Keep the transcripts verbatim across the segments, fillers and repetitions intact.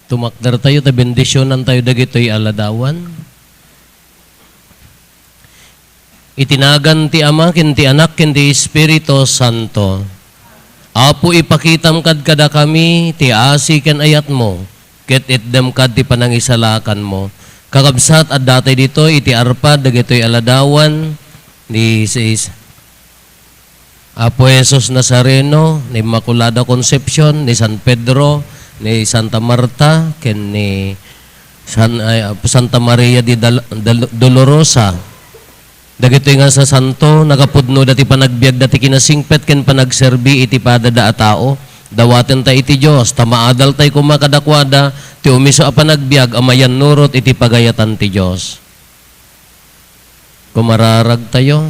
Tumakdertayo ta bendisionantayo dagitoy a ladawan. Iti nagan ti Ama, ken ti Anak, ken ti Espiritu Santo. Apo, ipakitam kad kadakami ti asi ken ayatmo, ket itdem kad ti panangisalakanmo. Kakabsat, addatay ditoy iti arpad dagitoy a ladawan ni Sis-, Apo Jesus Nazareno, ni Immaculada Concepcion, ni San Pedro, ni Santa Marta, ken ni San, ay, Santa Maria de Dal-, Dal-, Dolorosa. Dagitoy nga sasanto, nakapudnoda ti panagbiagda ti kinasingpet ken panagserbi iti padada a tao. Dawatenta iti Dios, ta maadaltay koma kadakuada ti umiso a panagbiag a mayannurot iti pagayatan ti Dios. Kumararagtayo.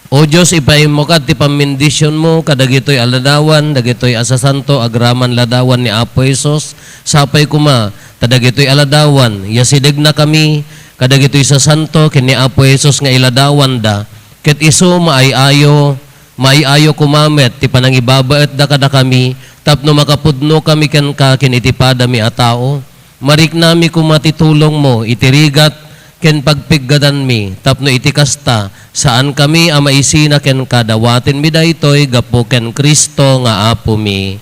O Dios, ipaaymo kad ti pammendisionmo kadagitoy a ladawan, dagitoy a sasanto, agraman ladawan ni Apo Jesus. Sapay koma ta dagitoy a ladawan, yasidegnakami kadagitoy sasanto ken ni Apo Jesus nga iladawanda, ket isu maay-ayo, maay-ayo koma met ti panangibabaetda kadakami tapno makapudnokami kenka ken iti padami a tao. Mariknami koma ti tulongmo iti rigat ken pagpiggadanmi, tapno iti kasta, saankami a maisina kenka. Dawatenmi daytoy gapu ken Cristo nga Apomi.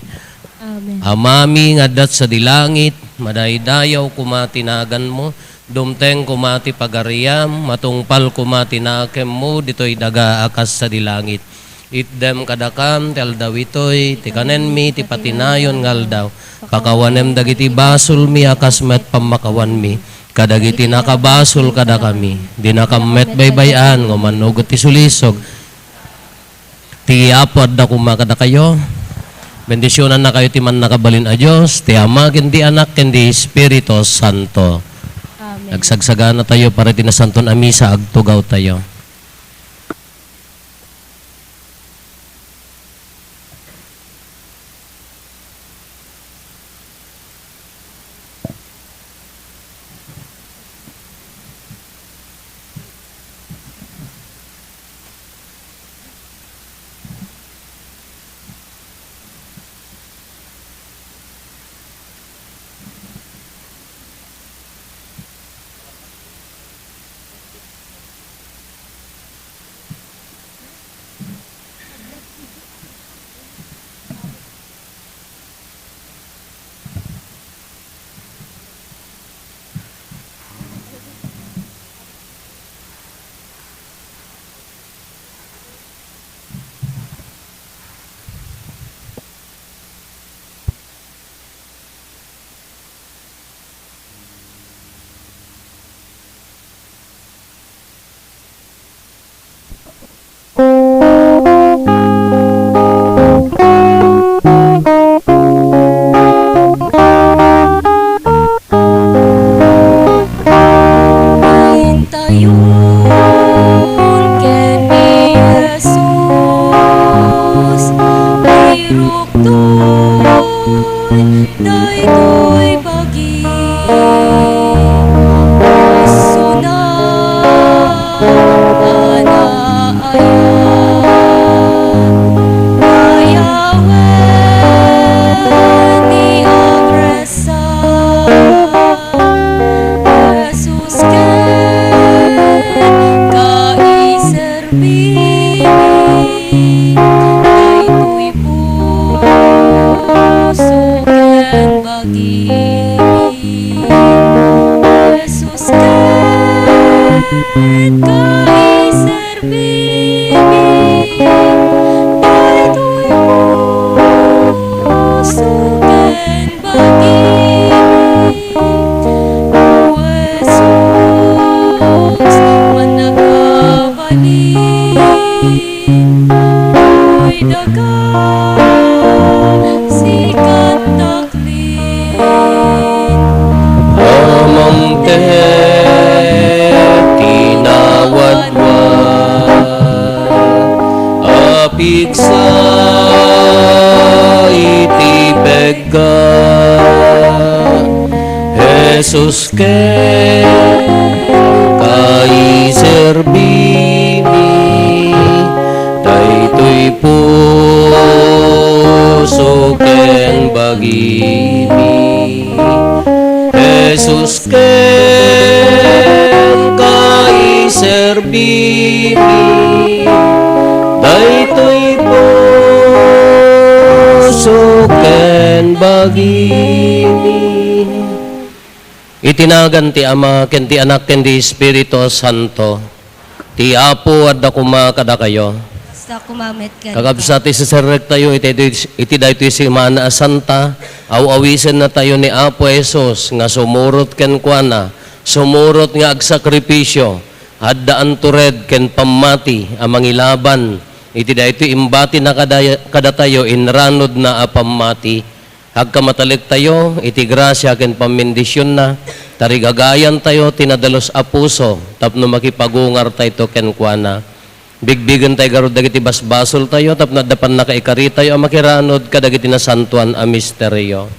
Amen. Amami nga adda sadi langit, madaydayaw koma ti naganmo, dumteng koma ti pagariam, matungpal koma ti nakemmo ditoy daga a kas sadi langit. Itdem kadakam ti aldaw itoy, ti kanenmi ti patinayon nga aldaw. Pakawanem dagiti basolmi a kas met pammakawanmi kadagiti nakabasol kadakami. Dinakam met baybay-an nga umannugot ti sulisog. Ti Apo adda koma kadakayo. Bendisionannakayo ti Mannakabalin a Dios, ti Ama, ken ti Anak, ken ti Espiritu Santo. Amen. Nagsagsaganatayo para iti Nasanton a Misa, agtugawtayo. Intayon ken ni Jesus, irukto daytoy bagi, isuna a naayat, ayawen ni agresa. Jesus ken kaiser- bini, daytoy puso ken bagimi. Jesus ket kaiserbimi, daytoy puso ken bagimi. O Jesus, Mannakabalin, daytoy daga, sika ti taklin. Amamte ti nawadwad a pigsa iti pegga. Jesus ken kaiserbimi, daytoy puso ken bagi. Dimi, daytoy puso ken bagimi. Iti nagan ti Ama, ken ti Anak, ken ti Espiritu Santo. Ti Apo adda koma kadakayo. Kasta koma met kenka. Kakabsat, iseserrektayo iti, iti daytoy Semana a Santa, aw-awisennatayo ni Apo Jesus nga sumurot kenkuana, sumurot nga agsakripisio, adda antured ken pammati a mangilaban iti daytoy imbatina kada-, kadatayo inranudna a pammati. Agkamatalektayo iti grasia ken pammendisionna, tarigagayantayo ti nadalus a puso tapno makipagungartayto kenkuana. Bigbigentay garud dagiti basbasoltayo tapno adda pannakaikaritayo a makiranud kadagiti nasantoan a misterio.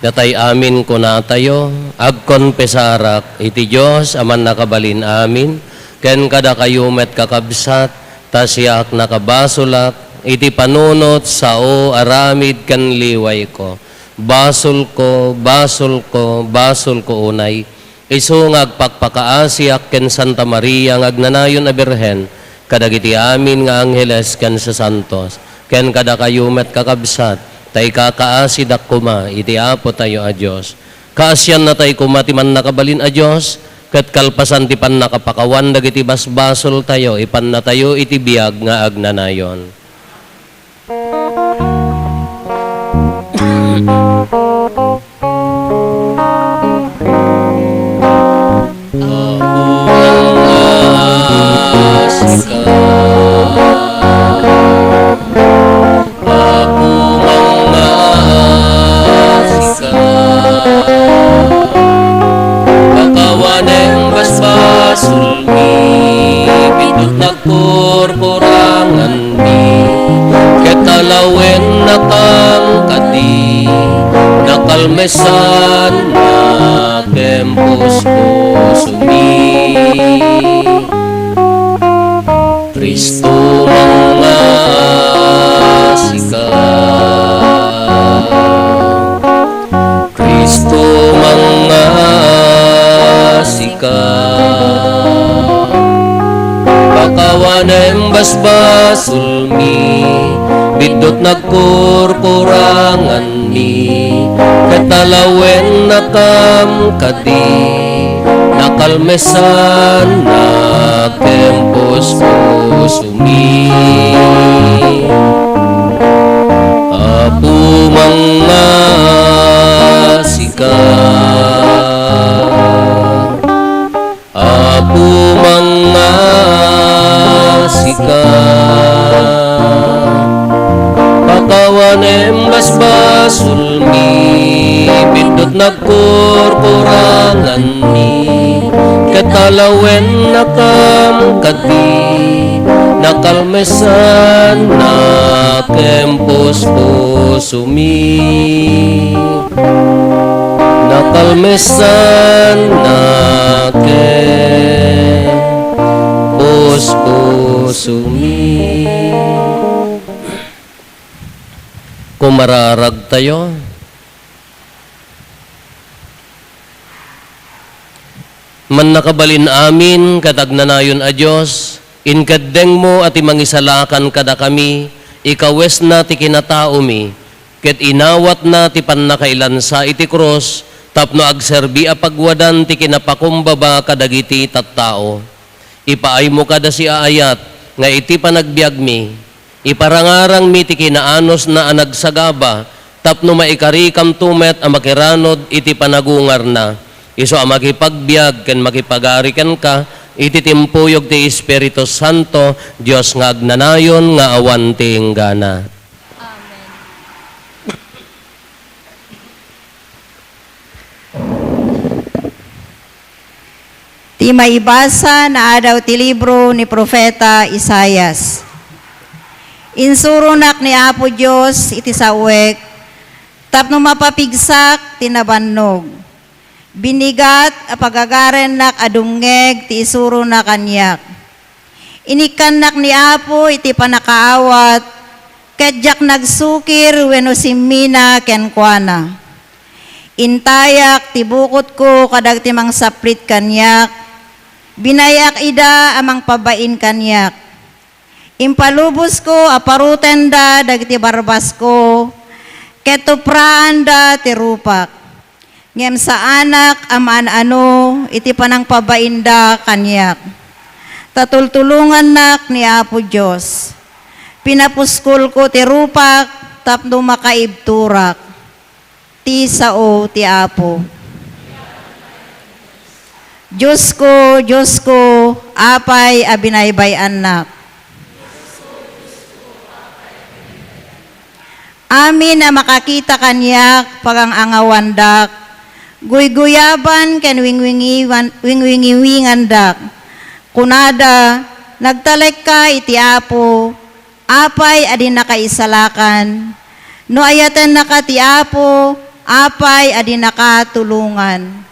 Datay amin kunatayo, agkonpesarak iti Dios a Mannakabalin-amin, ken kadakayo met, kakabsat, ta siak nakabasolak iti panunot, sao, aramid, ken liwayko. Basolko, basolko, basolko unay. Isu nga agpakpakaasiak ken Santa Maria nga agnanayon a Birhen, kadagiti amin nga angheles ken sasantos, ken kadakayo met, kakabsat, ta ikakaasidak koma iti Apotayo a Dios. Kaasiannatay koma ti Mannakabalin a Dios, ket kalpasan ti pannakapakawan dagiti basbasoltayo, ipannatayo iti biag nga agnanayon. Apo, mangngaasika. Apo, mangngaasika. Pakawanem basbasolmi, biddutna kurkuranganmi, ket alawennakam kadi, nakalmesannak ken puspusomi. Cristo, mangngaasika. Cristo, mangngaasika. Pakawanem basbasolmi, biddutna kurkuranganmi, ket alawennakam kadi, nakalmesannak ken puspuso mi. Apo, mangngaasika. Apo, mangngaasika. Pakawanem basbasolmi, biddutna kurkuranganmi, ket alawennakam kadi, nakalmesannak ken puspusomi. Nakalmesannak ken puspusomi. Kumararagtayo. Mannakabalin amin ket agnanayon a Dios, inkeddengmo a ti mangisalakan kadakami, ikawesna ti kinataomi, ket inawatna ti pannakailansa iti krus tapno agserbi a pagwadan ti kinapakumbaba kadagiti tattao. Ipaaymo kada siaayat nga iti panagbiagmi, iparangarangmi ti kinaanusna a nagsagaba tapno maikarikamto met a makiranud iti panagungarna, isu a makipagbiag ken makipagari kenka iti timpuyog ti Espiritu Santo, Dios nga agnanayon nga awan ti inggana. Amen. Ti maibasa naadaw ti libro ni Profeta Isaias. Insuronak ni Apo Dios iti saoek tapno mapapigsak ti nabannog. Binigat a pagagarennak a dumngeg ti isurona kaniak. Inikkannak ni Apo iti pannakaawat, ket diak nagsukir wenno simmina kenkuana. Intayak ti bukotko kadagiti mangsaplit kaniak, binay-ak ida a mangpabain kaniak. Impalubosko a parutenda dagiti barbasko, ket tupraanda ti rupak. Ngem saanak a maan-ano iti panangpabainda kaniak. Ta tultulongannak ni Apo Dios. Pinapuskolko ti rupak tapno makaibturak. Ti sao ti Apo. Diosko, Diosko, apay a binaybay-annak? Amin a makakita kaniak, pagang-angawandak, guyguyaban ken wingwingiwan-, wingwingiwingandak. Kunada, "Nagtalekka iti Apo, apay a dinaka isalakan? No ayatennaka ti Apo, apay a dinaka tulongan?"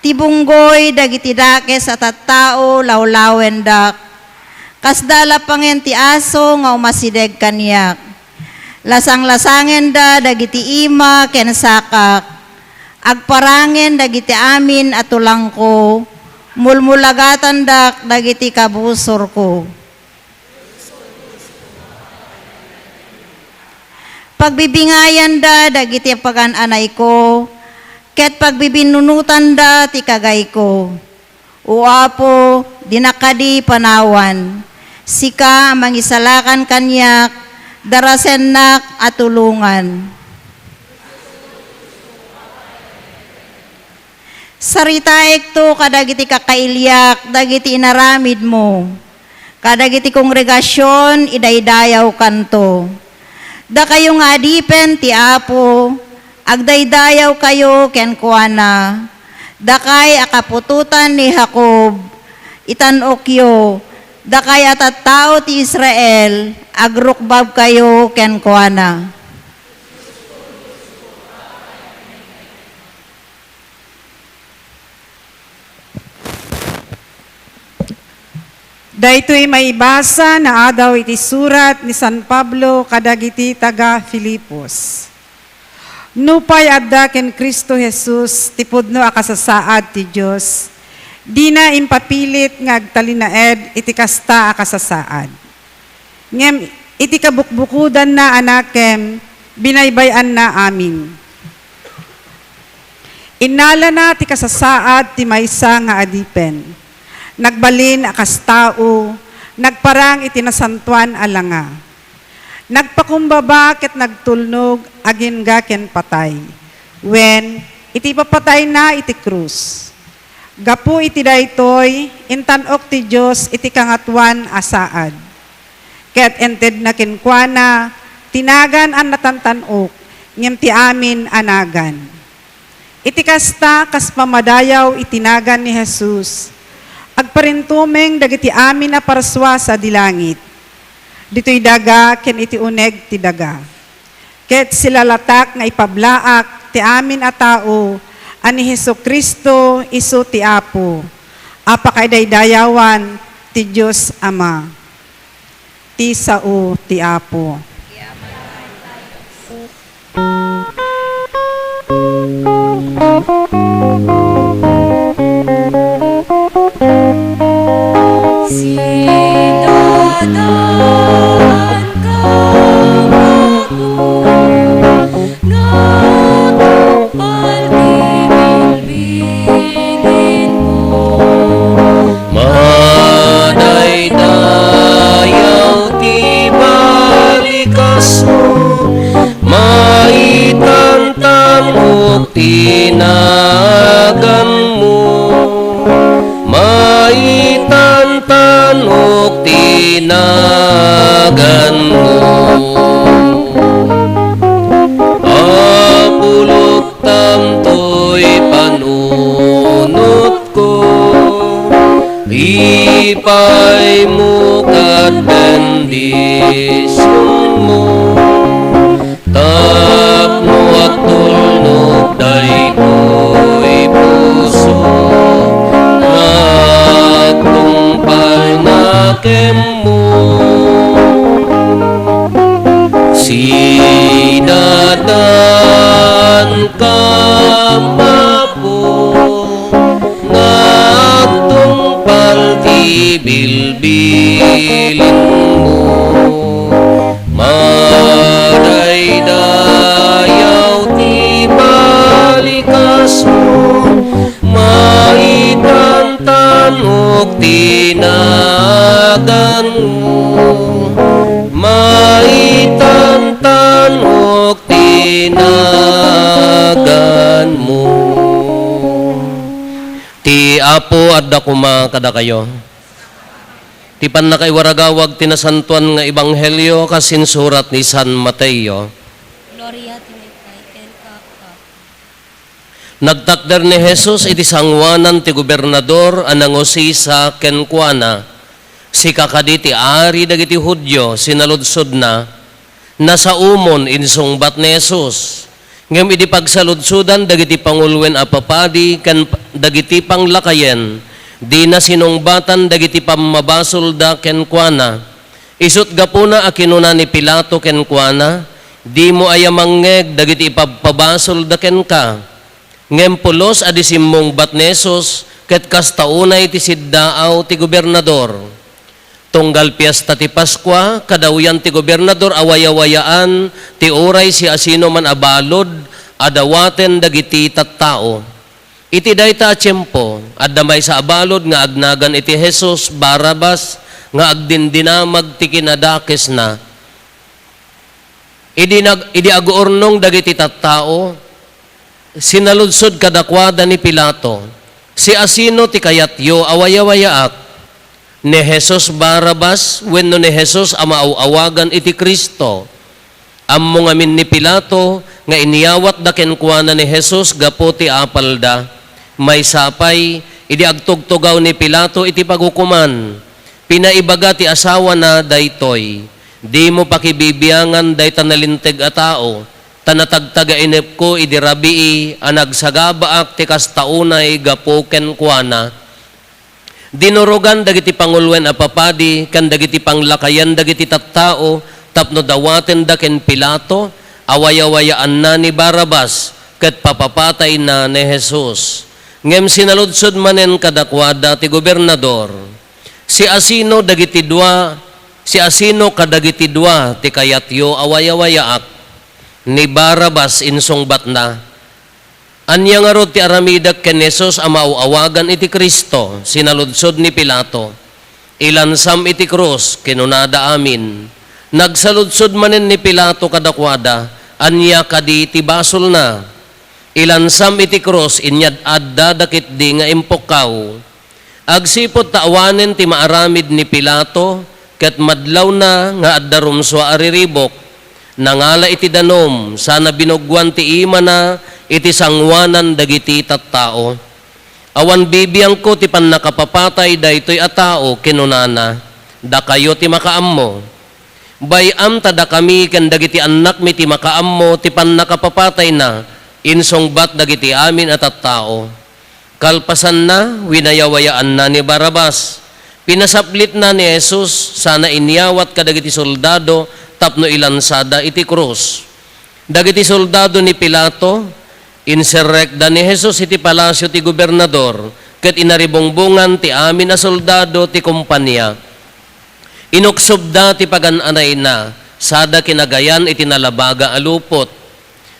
Ti bunggoy dagiti dakes a tattao lawlawendak. Kasda lappangen ti aso nga umasideg kaniak. Lasanglasangenda dagiti ima ken sakak. Agparangen dagiti amin a tulangko. Mulmulagatanda dagiti kabusorko. Pagbibingayanda dagiti pagan-anayko, ket pagbibinnunotanda ti kagayko. O Apo, dinak kadi panawan. Sika a mangisalakan kaniak, darasennak a tulongan. Saritaekto kadagiti kakailiak dagiti inaramidmo. Kadagiti kongregasion, idaydayawkanto. Dakayo nga adipen ti Apo, agdaydayawkayo kenkuana. Dakay a kaputotan ni Jacob, itan-okyo. Dakay a tattao ti Israel, agrukbabkayo kenkuana. Daytoy maibasa naadaw iti surat ni San Pablo kadagiti taga-Filipos. Nupay adda ken Cristo Jesus ti pudno a kasasaad ti Dios, dina impapilit nga agtalinaed iti kasta a kasasaad. Ngem iti kabukbukodanna a nakem, binaybay-anna amin. Innalana ti kasasaad ti maysa nga adipen. Nagbalin a kas tao, nagparang iti nasantoan a langa. Nagpakumbaba ket nagtulnog agingga ken patay, wen iti ipapatayna iti krus. Gapu iti daytoy, intan-ok ti Dios iti Kangatoan a saad. Ket intedna kenkuana ti nagan a natantan-ok ngem ti amin a nagan. Iti kasta, kas pammadayaw iti nagan ni Jesus, agparintumeng dagiti amin a parsua sadi langit, ditoy daga ken iti uneg ti daga. Ket silalatak nga ipablaak ti amin a tao a ni Jesu-Cristo isu ti Apo, a pakaidaydayawan ti Dios Ama. Ti sao ti Apo. Sinadanka ngako, nga tungpal ti bilbilinmo. Madaydayaw ti balikasmo, maitantanok ti naganmo, maitantanok ti naganmo. Apulok tantoy panunotko, ipaymo ket bendisionmo, tapno agtulnog daytoy puso nga agtungpalna kenmo. Sinadanka, Apo, nga agtungpal ti bilbilinmo. Madaydayaw ti balikasmo, maitantanok ti naganmo. Maitantanok ti naganmo. Ti Apo adda koma kadakayo. Ti pannakaiwaragawag ti nasantoan nga ebanghelio kas insurat ni San Mateo. Gloria ti Apo. Nagtakder ni Jesus iti sangoanan ti gobernador a nangusisa kenkuana, "Sika kadi ti ari dagiti Judio?" Sinaludsodna, "Nasaomon," insungbat ni Jesus. Ngem idi pagsaludsodan dagiti panguloen a papadi ken dagiti panglakayen, dina sinungbatan dagiti pammabasolda kenkuana. Isut' gapuna a kinuna ni Pilato kenkuana, "Dimo aya mangngeg dagiti ipabpabasolda kenka?" Ngem pulos a di simmungbat ni Jesus, ket kasta unay ti siddaaw ti gobernador. Tunggal piesta ti Paskua, kadawyan ti gobernador a wayawayaan ti uray siasinoman a balud a dawaten dagiti tattao. Iti dayta a tiempo, adda maysa a balud nga agnagan iti Jesus Barrabas nga agdindinamag ti kinadakesna. Idi nag-, idi aguurnong dagiti tattao, sinaludsod kadakuada ni Pilato, "Siasino ti kayatyo a wayawayaak? Ni Jesus Barrabas wenno ni Jesus a maaw-awagan iti Cristo?" Ammo ngamin ni Pilato nga inyawatda kenkuana ni Jesus gapu ti apalda. Maysa pay, idi agtugtugaw ni Pilato iti pagukoman, pinaibaga ti asawana daytoy, "Dimo pakibibiangan dayta nalinteg a tao, ta natagtagainepko idi rabii a nagsagabaak ti kasta unay gapu kenkuana." Dinurogan dagiti panguloen a papadi ken dagiti panglakayen dagiti tattao tapno dawatenda ken Pilato a wayawayaanna ni Barrabas ket papapatayna ni Jesus. Ngem sinaludsod manen kadakuada ti gobernador, "Siasino dagiti dua, siasino kadagiti dua ti kayatyo a wayawayaak?" "Ni Barrabas," insungbatna. "Ania ngarud ti aramidek ken Jesus a maaw-awagan iti Cristo?" sinaludsod ni Pilato. "Ilansam iti krus," kinunada amin. Nagsaludsod manen ni Pilato kadakuada, "Ania kadi ti basolna?" "Ilansam iti krus, inyad-adda da ketdi nga impukkaw." Agsipud ta awanen ti maaramid ni Pilato ket madlawna nga adda rumsua a riribuk, nangala iti danum sana binuggoan ti imana iti sangoanan dagiti tattao. "Awan bibiangko ti pannakapapatay daytoy a tao," kinunana. "Dakayo ti makaammo. Bay-am ta dakami ken dagiti annakmi ti makaammo ti pannakapapatayna," insungbat dagiti amin a tattao. Kalpasanna, winayawayaanna ni Barrabas. Pinasaplitna ni Jesus sana inyawat kadagiti soldado tapno ilansada iti krus. Dagiti soldado ni Pilato, inserrekda ni Jesus iti palasio ti gobernador ket inaribungbongan ti amin a soldado ti kompania. Inuksobda ti pagan-anayna sada kinagayan iti nalabaga a lupot.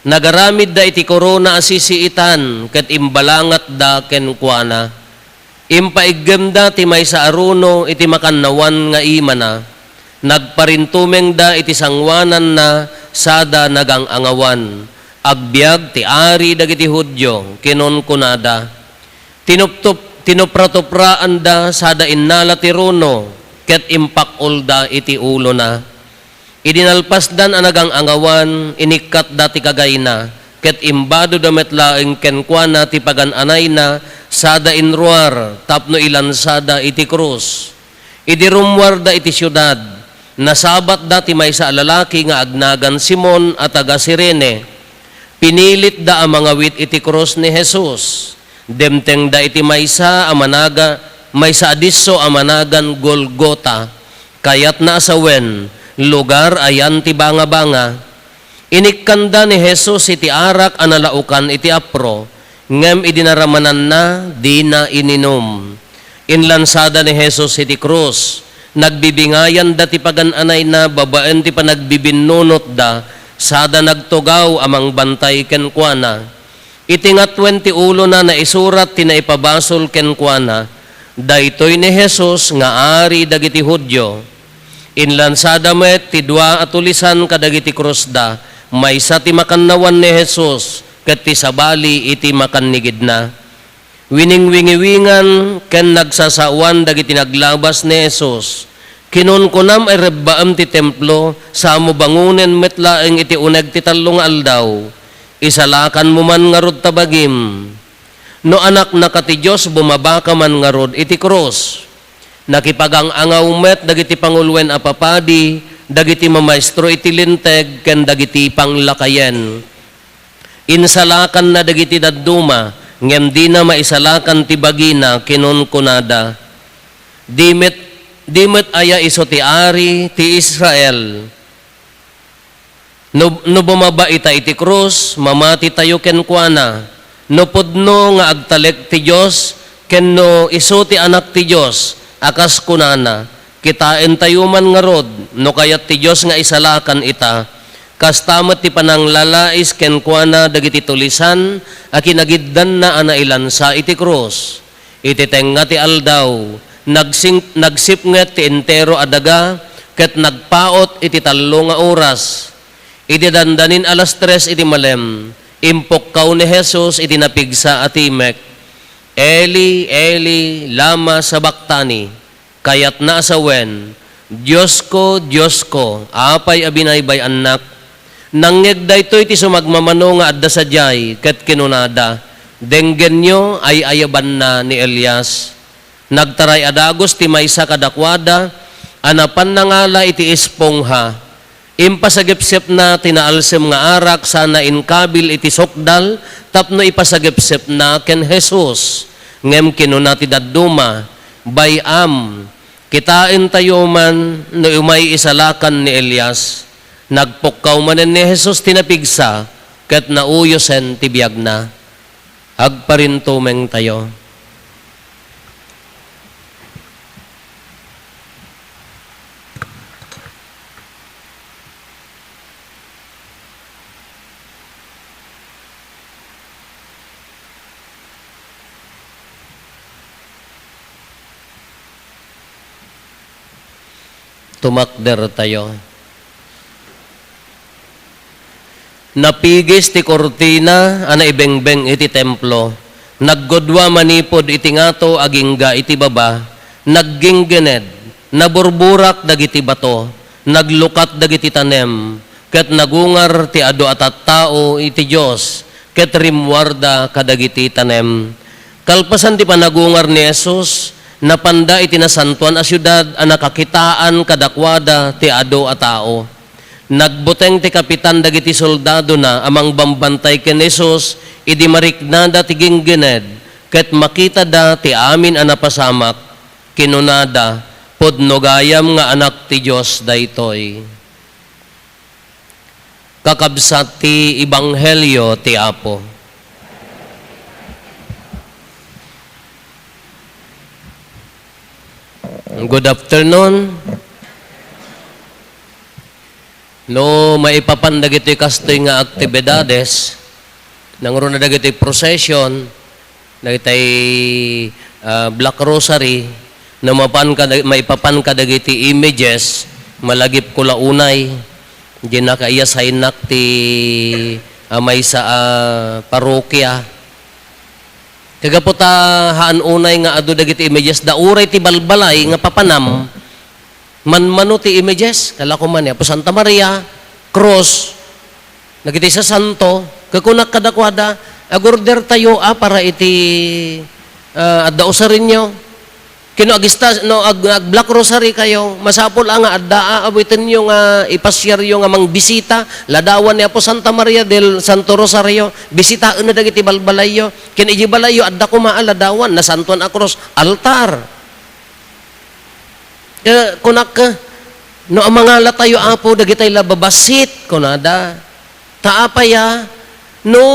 Nagaramidda iti korona a sisiitan ket imbalangatda kenkuana. Impaiggemda ti maysa a runo iti makannawan nga imana. Nagparintumengda iti sangoananna sada nagang-angawan. "Agbiag ti Ari dagiti Judio," kinunkunada. Tinuptop-, tinupratupraanda sada innala ti runo ket impakulda iti ulona. Idi nalpasdan a nagang-angawan, inikkatda ti kagayna, ket imbadoda met laeng kenkuana ti pagan-anayna sada inruar tapno ilansada iti krus. Idi rummuarda iti siudad, nasabatda ti maysa a lalaki nga agnagan Simon a taga-Cirene. Pinilitda a mangawit iti krus ni Jesus. Dimtengda iti maysa a managa-, maysa a disso a managan Golgota. Kayatna a sawen, lugar ayan ti bangabanga. Inikkanda ni Jesus iti arak a nalaokan iti apro, ngem idi naramananna, dina ininum. Inlansada ni Jesus iti krus. Nagbibingayanda ti pagan-anayna babaen ti panagbibinnunotda, sada nagtugaw a mangbantay kenkuana. Iti ngatuen ti ulona naisurat ti naipabasol kenkuana, "Daytoy ni Jesus nga Ari dagiti Judio." Inlansada met ti dua a tulisan kadagiti krusda, maysa ti makannawan ni Jesus ket ti sabali iti makannigidna. Winingwingiwingan ken nagsasaoan dagiti naglabas ni Jesus. Kinunkunam a irebbaem ti templo, samo bangonen met laeng iti uneg ti tallo nga aldaw. Isalakanmo man ngarud ta bagim. No anaknaka ti Dios, bumabaka man ngarud iti krus. Nakipagang-angaw met dagiti panguloen a papadi, dagiti mamaestro iti Linteg, ken dagiti panglakayen. Insalakanna dagiti dadduma, ngem dina maisalakan ti bagina, kinunkunada, "Di met, di met aya isu ti Ari ti Israel?" No, no bumaba ita iti krus, mamatitayo kenkuana. No pudno nga agtalek ti Dios, ken no isu ti Anak ti Dios, a kas kunana, "Kitaentayo man ngarud, no kayat ti Dios nga isalakan ita." Kasta met ti pananglalais kenkuana dagiti tulisan a kinagiddanna a nailansa iti krus. Iti tengnga ti aldaw, nagsing-, nagsipnget ti entero a daga ket nagpaut iti tallo nga oras. Iti dandanin alas tres iti malem, impukkaw ni Jesus iti napigsa a timek, "Eli, Eli, lama sabachthani?" Kayatna a sawen, "Diosko, Diosko, apay a binaybay-annak?" Nangngeg daytoy ti sumagmamano nga adda sadiay ket kinunada, "Denggenyo, ay-ayabanna ni Elias." Nagtaray a dagus ti maysa kadakuada a napan nangala iti espongha. Impasagepsepna ti naalsem nga arak sana inkabil iti sukdal tapno ipasagepsepna ken Jesus. Ngem kinuna ti dadduma, "Bay-am, kitaentayo man no umay isalakan ni Elias." Nagpukkaw manen ni Jesus ti napigsa ket nauyosen ti biagna. Agparintumengtayo. Tumakdertayo. Napigis ti kurtina a naibengbeng iti templo. Naggudua manipud iti ngato agingga iti baba. Nagginggined, naburburak dagiti bato, naglukat dagiti tanem, ket nagungar ti adu a tattao iti Dios, ket rimmuarda kadagiti tanem. Kalpasan ti panagungar ni Jesus, napanda iti nasantoan a siudad a nakakitaan kadakuada ti adu a tao. Nagbuteng ti kapitan dagiti soldadona a mangbambantay ken ni Jesus idi mariknada ti ginggined ket makitada ti amin a napasamak. Kinunada, "Pudno gayam nga Anak ti Dios daytoy." Kakabsat ti Ebanghelio ti Apo. Good afternoon. No maipapan dagitoy kastoy nga aktibidades, nangruna dagitoy procession, dagitay, ah, Black Rosary, no mapan ka, maipapan ka dagiti images, malagipko la unay, dinak a iyasaynak ti, ah, maysa a parokia. Kagapu ta haan unay nga adu dagiti images da uray ti balbalay nga papanam, manmano ti images, kala ko man ni Apo Santa Maria, krus, dagiti sasanto, kakunak kadakuada, "Agorder tayo, a, para iti, ah, adda usarinyo." Kino agista, no, ag-, ag-Black Rosary kayo, masapul a nga adda a awitenyo nga ipasiaryo nga mangbisita, ladawan ni Apo Santa Maria del Santo Rosario, bisitaenna dagiti balbalayyo. Ken iti balayyo, adda koma a ladawan, nasantoan a krus, altar. Ket kunak, No amangalatayo, Apo, dagitay la babassit, kunada. Ta apay a, no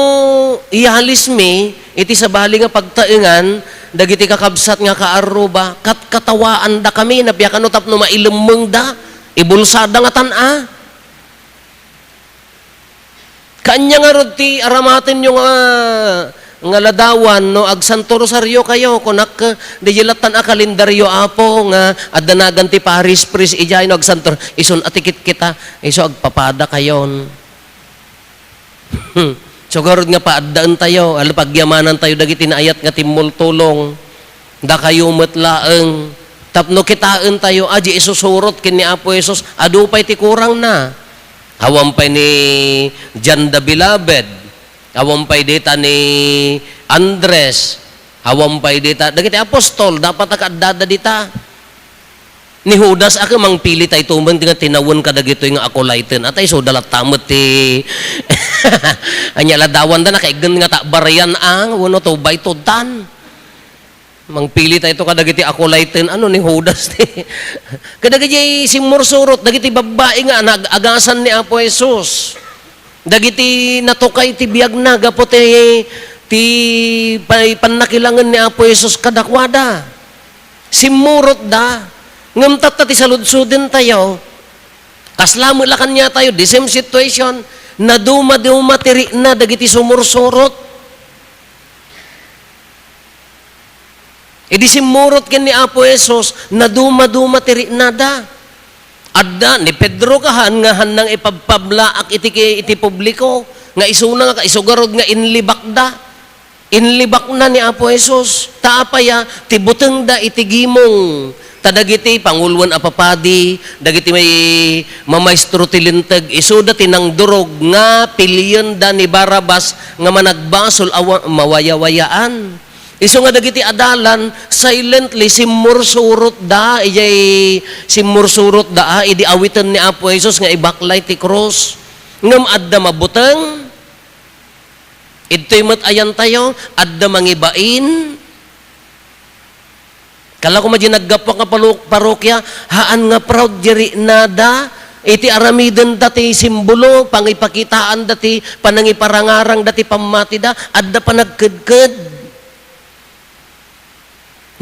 iyalismi iti sabali nga pagtaengan dagiti kakabsat nga kaarruba, katkatawaandakami, napiakano tapno mailemmengda, ibulsada nga tan-a. Kaanya ngarud ti aramatenyo nga, nga ladawan no agsanto rosariokayo, kunak, diay lattan a kalendaryo, Apo, nga adda nagan ti Paris Priest idiay no agsanto, isun a ti kitkita, isu agpapadakayon. Isu ngarud nga paaddaentayo, ala pagyamanantayo dagiti naayat nga timmultulong. Dakayo met laeng, tapno kitaentayo a di isusurot ken ni Apo Jesus, adu pay ti kurangna. Awan pay ni John the Beloved, awan pay dita ni Andres, awan pay dita, dagiti apostol, dapat a kaaddada dita. Ni Judas, a, mangpilitayto met nga tinawen kadagitoy nga Acolyten. Atay, isuda latta met ti, ania, ladawanda, nakaiggen nga ta barian, a, wenno two by two tan. Mangpilitayto kadagiti Acolyten, ano, ni Judas ti. Kadagiti simmursurot, dagiti babbai nga nag-agasan ni Apo Jesus. Dagiti natukay ti biagna gapu ti, ti pay-, pannakilangen ni Apo Jesus kadakuada. Simmurotda. Ngem tatta ti saludsodentayo, kasla met la kaniatayo, the same situation, nadumaduma ti rikna dagiti sumursurot. Idi simmurot ken ni Apo Jesus, nadumaduma ti riknada. Adda ni Pedro kahan nga hannang ipabpablaak iti ki-, iti publiko, nga isuna nga kaisugarod nga inlibakda. Inlibakna ni Apo Jesus. Ta apay a, ti butengda iti gimong. Ta dagiti panguloen a papadi, dagiti may mamaestro ti Linteg, isuda ti nangdurog nga pilienda ni Barrabas nga managbasol a wa-, mawayawayaan. Isu nga dagiti adalan, silently, simmursurotda, idiay simmursurotda, a, idi awiten ni Apo Jesus nga ibaklay ti krus. Ngem adda mabuteng, idtoy met ayantayo, adda mangibain. Kala koma di naggapuak nga palo-, parokia, haan nga proud di riknada, iti aramidenda ti simbolo, pangipakitaanda ti panangiparangarangda ti pammatida, adda panagkedked.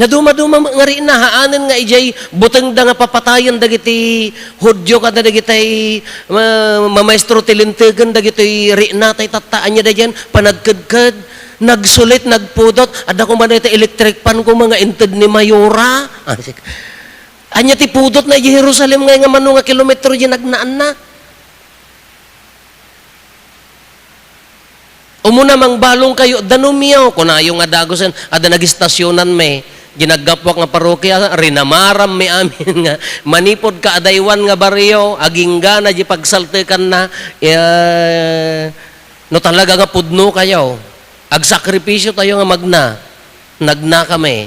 Nadumaduma met nga rikna, haanen nga idiay butengda nga papatayen dagiti Judio kada dagitay, ah, mamaestro ti Lintegen dagitoy rikna tay tatta. Ania daydiay? Panagkedked, nagsulit, nagpudot. Adda koma dayta electric fan koma nga inted ni Mayora. Ah, sik-, ania ti pudotna idiay Jerusalem ngay nga mano nga kilometro diay nagnaanna? Umuna, mangbalongkayo, danumyo, kunayo nga dagusen, adda nagistasionan mi. Di naggapuak nga parokia, rinamaram mi amin nga manipud kaadaywan nga barrio, aginggana di pagsaltekanna, eh, no talaga nga pudno kayo, agsakripisyo tayo nga magna, nagna kami.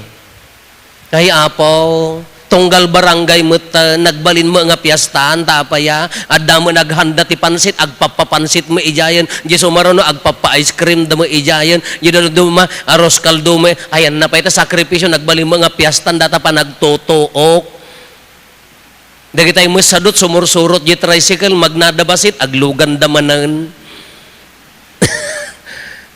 Ay, Apo, tunggal barangay met, ah, nagbalin met nga piestaan, ta apay a, adda met naghanda ti pansit, agpappapansit met idiayen, di sumaruno, agpappa-ice cream da met idiayen, di daduma, arroz caldo met, ayanna pay ta sakripisyo, nagbalin met nga piestaan, data panagtutuok. Dagitay met sadut, sumursurot di tricycle, magnada bassit, agluganda manen.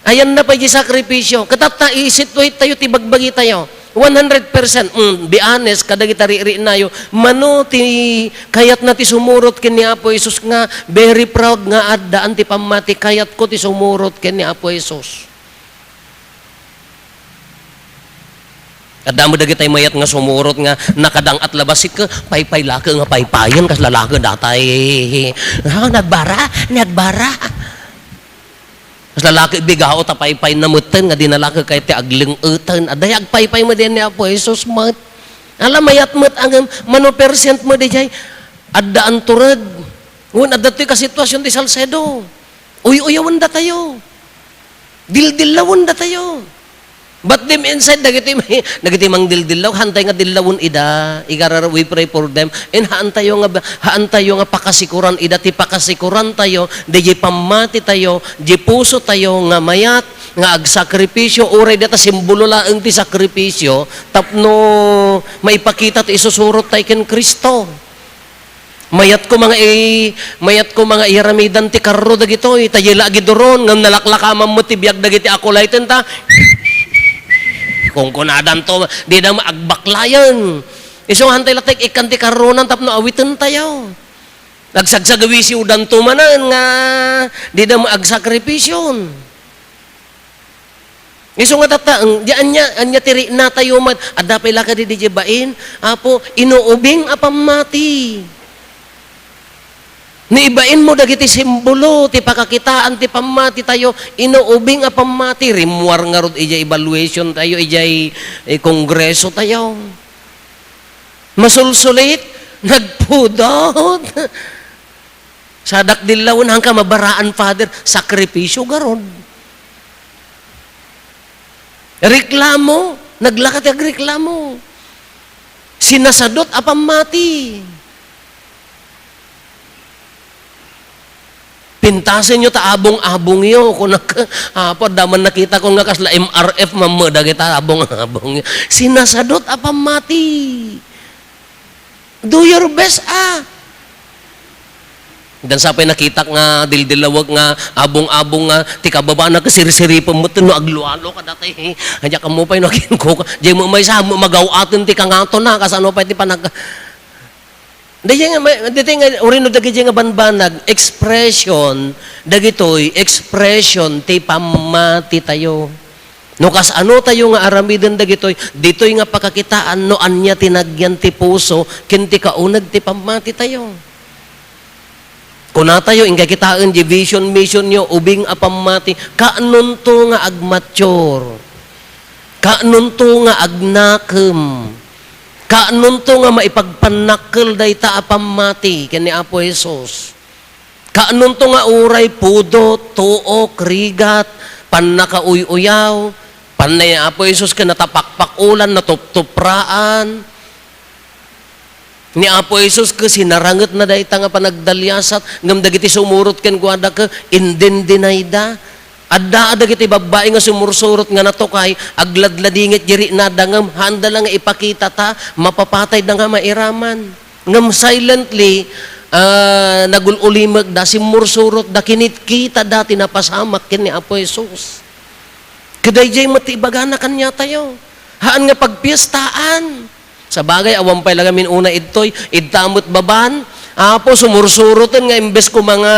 Ayanna pay di sakripisyo. Ket tatta, isitway tayo ti bagbagi tayo. One hundred percent, mm, be honest, kadagita riknayo. Mano ti kayatna ti sumurot ken ni Apo Jesus nga very proud nga addaan ti pammati, kayatko ti sumurot ken ni Apo Jesus. Adda met dagitay mayat nga sumurot nga nakadang-at la bassit ket paypay la ket nga paypayen, kasla la ket datay. Ah, nagbara, nagbara. Kasla la ket bigao ta paypayna metten nga di na la ket kayat ti agleng-eten. Adda agpaypay met diay ni Apo Jesus met. Ala, mayat met ngem, mano percent met diay? Adda antured. Wen adda toy kasituasion ti Salcedo. Uy-uyawendatayo. Dildillawendatayo. But deep inside, dagiti may-, dagiti mangdildillaw, haantayo nga dillawen ida, igarara, we pray for them. And haantayo nga, haantayo nga pakasikuran ida, ti pakasikurantayo, diay pammatitayo, diay pusotayo nga mayat, nga agsakripisyo, uray data simbolo laeng ti sakripisyo, tapno maipakita ti isusurot tayo ken Cristo. Mayat ko mga i-, mayat ko mga iyaramidan ti karro dagitoy, ta diyay la agiduron, ngem nalaklakaman met ti biag dagiti akolayten ta. Kungkunadanto, dida met agbaklayen. Isu nga hantay latta ikkan ti karronan tapno awiten tayo. Agsagsagawisiwdanto manen nga dida met agsakripisyon. Isu nga tatta, eng, di ania, ania ti riknatayo met, adda pay la kadi diay bain, Apo, inuubing a pammati. No ibainmo dagiti simbolo ti pakakitaan ti pammatitayo, inuubing a pammati, rimmuar ngarud idiay evaluation tayo, idiay, eh, kongreso tayo. Masulsulit, nagpudot. Sadak dillawen, haanka mabaraan, Father, sakripisyo garud. Reklamo, naglaka ti agreklamo. Sinasadot a pammati. Pintasenyo ta abong-abongyo, kunak, Apo, adda man nakitakon nga kasla M R F, mameda dagita abong-abongyo. Sinasadot a pammati. Do your best, ah. Diay sa pay nakitak nga dildillawek nga abong-abong nga ti kababana ket sirsiripen met no aglualo kadata. Ania, ammo pay no aginkuka. Diay met maysa, ammo magaw-aten ti kangatona, kasano pay ti panag-, Daydiay nga, may, daydiay nga, urino dagiti nga banbanag, expression, dagitoy, expression ti pammatitayo. No kasano tayo nga aramiden dagitoy, ditoy nga pakakitaan no ania ti nagyan ti puso ken ti kauneg ti pammatitayo. Kunatayo, inkay kitaen, diay vision, mission yo, ubing a pammati, kaanonto nga agmature. Kaanonto nga agnakem. Kaanonto nga maipagpannakkel dayta a pammati ken ni Apo Jesus. Kaanonto nga uray pudot, tuok, rigat, pannakauy-uyaw, pannay ni Apo Jesus ken natapakpakulan, natuptupraan. Ni Apo Jesus ket sinarangetna dayta nga panagdaliasat, ngem dagiti sumurot kenkuada ket indindinayda. Adda dagiti babbai nga sumursurot nga natukay, agladladingit diay riknada ngem haanda la nga ipakitata, mapapatayda nga mairaman. Ngem silently, ah, nagul-ulimekda, simmursurotda, kinitkitada ti napasamak ken ni Apo Jesus. Ket daydiay met ti ibagana kaniatayo. Haan nga pagpiestaan. Sabagay, awan pay la ngamin una idtoy, idta met baban. Apo, sumursuroten nga imbes koma nga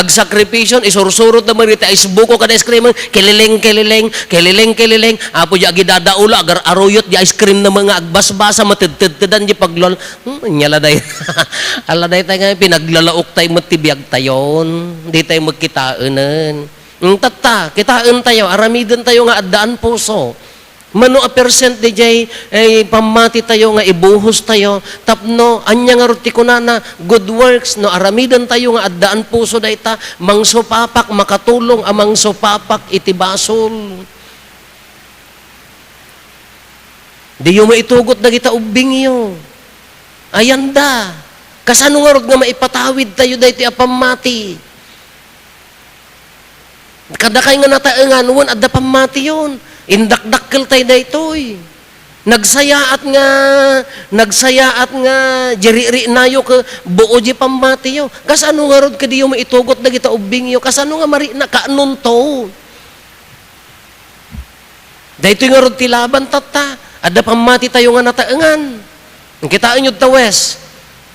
agsakripisyon, isursurotda met iti ice buko kada ice cream, kilileng, kilileng, kilileng, kilileng. Apo, diay agidadaula, agar-aruyot diay ice cream na mga agbasbasa, matedtedtedan diay paglual. Hmm, ania la day-, ala dayta nga pinaglalaok tayo met ti biag tayon. Di tayo met kitaenen. Hmm, tatta, kitaen tayo, aramiden tayo nga addaan puso. Mano a percent diay, eh, pammati tayo nga ibuhos tayo, tapno, ania ngarud ti kunana, good works, no aramiden tayo nga addaan puso dayta, mangsupapak, makatulong a mangsupapak iti basol. Diyo maitugot dagita ubbingyo. Ayanda. Kasano ngarud nga maipatawid tayo daytoy a pammati? Kadakay nga nataengan, wen adda pammatiyon. Indakdakkel tay daytoy. Nagsayaat nga, nagsayaat nga, diay riknatayo ket buo diay pammatiyo. Kasano ngarud kadiyo maitugot dagita ubbingyo? Kasano nga marikna kaanonto? Daytoy ngarud ti laban tatta. Adda pammati tayo nga nataengan. Kitaenyo ta West.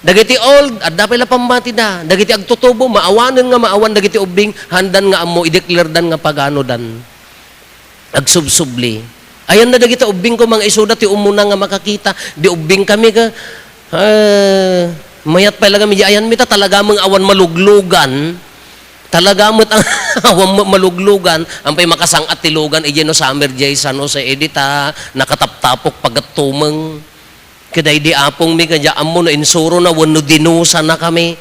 Dagiti old, adda pay la pammatida. Dagiti agtutubo, maawanen nga maawan dagiti ubbing, haandan nga ammo, ideklerdan nga paganodan. Agsubsubli. Ayanna dagita ubbing ko, mga isuda ti umuna nga makakita. Di ubbing kami ka, ah, mayat pay la kami, di ayanmi ta talaga met awan maluglugan. Talaga met ang awan met maluglugan, ampay makasang-at ti lugan, idiay no summer, diay San Jose, idi ta nakataptapok pagattumeng. Kadaydi apongmi, kadya ammo no insurona wenno dinusana kami.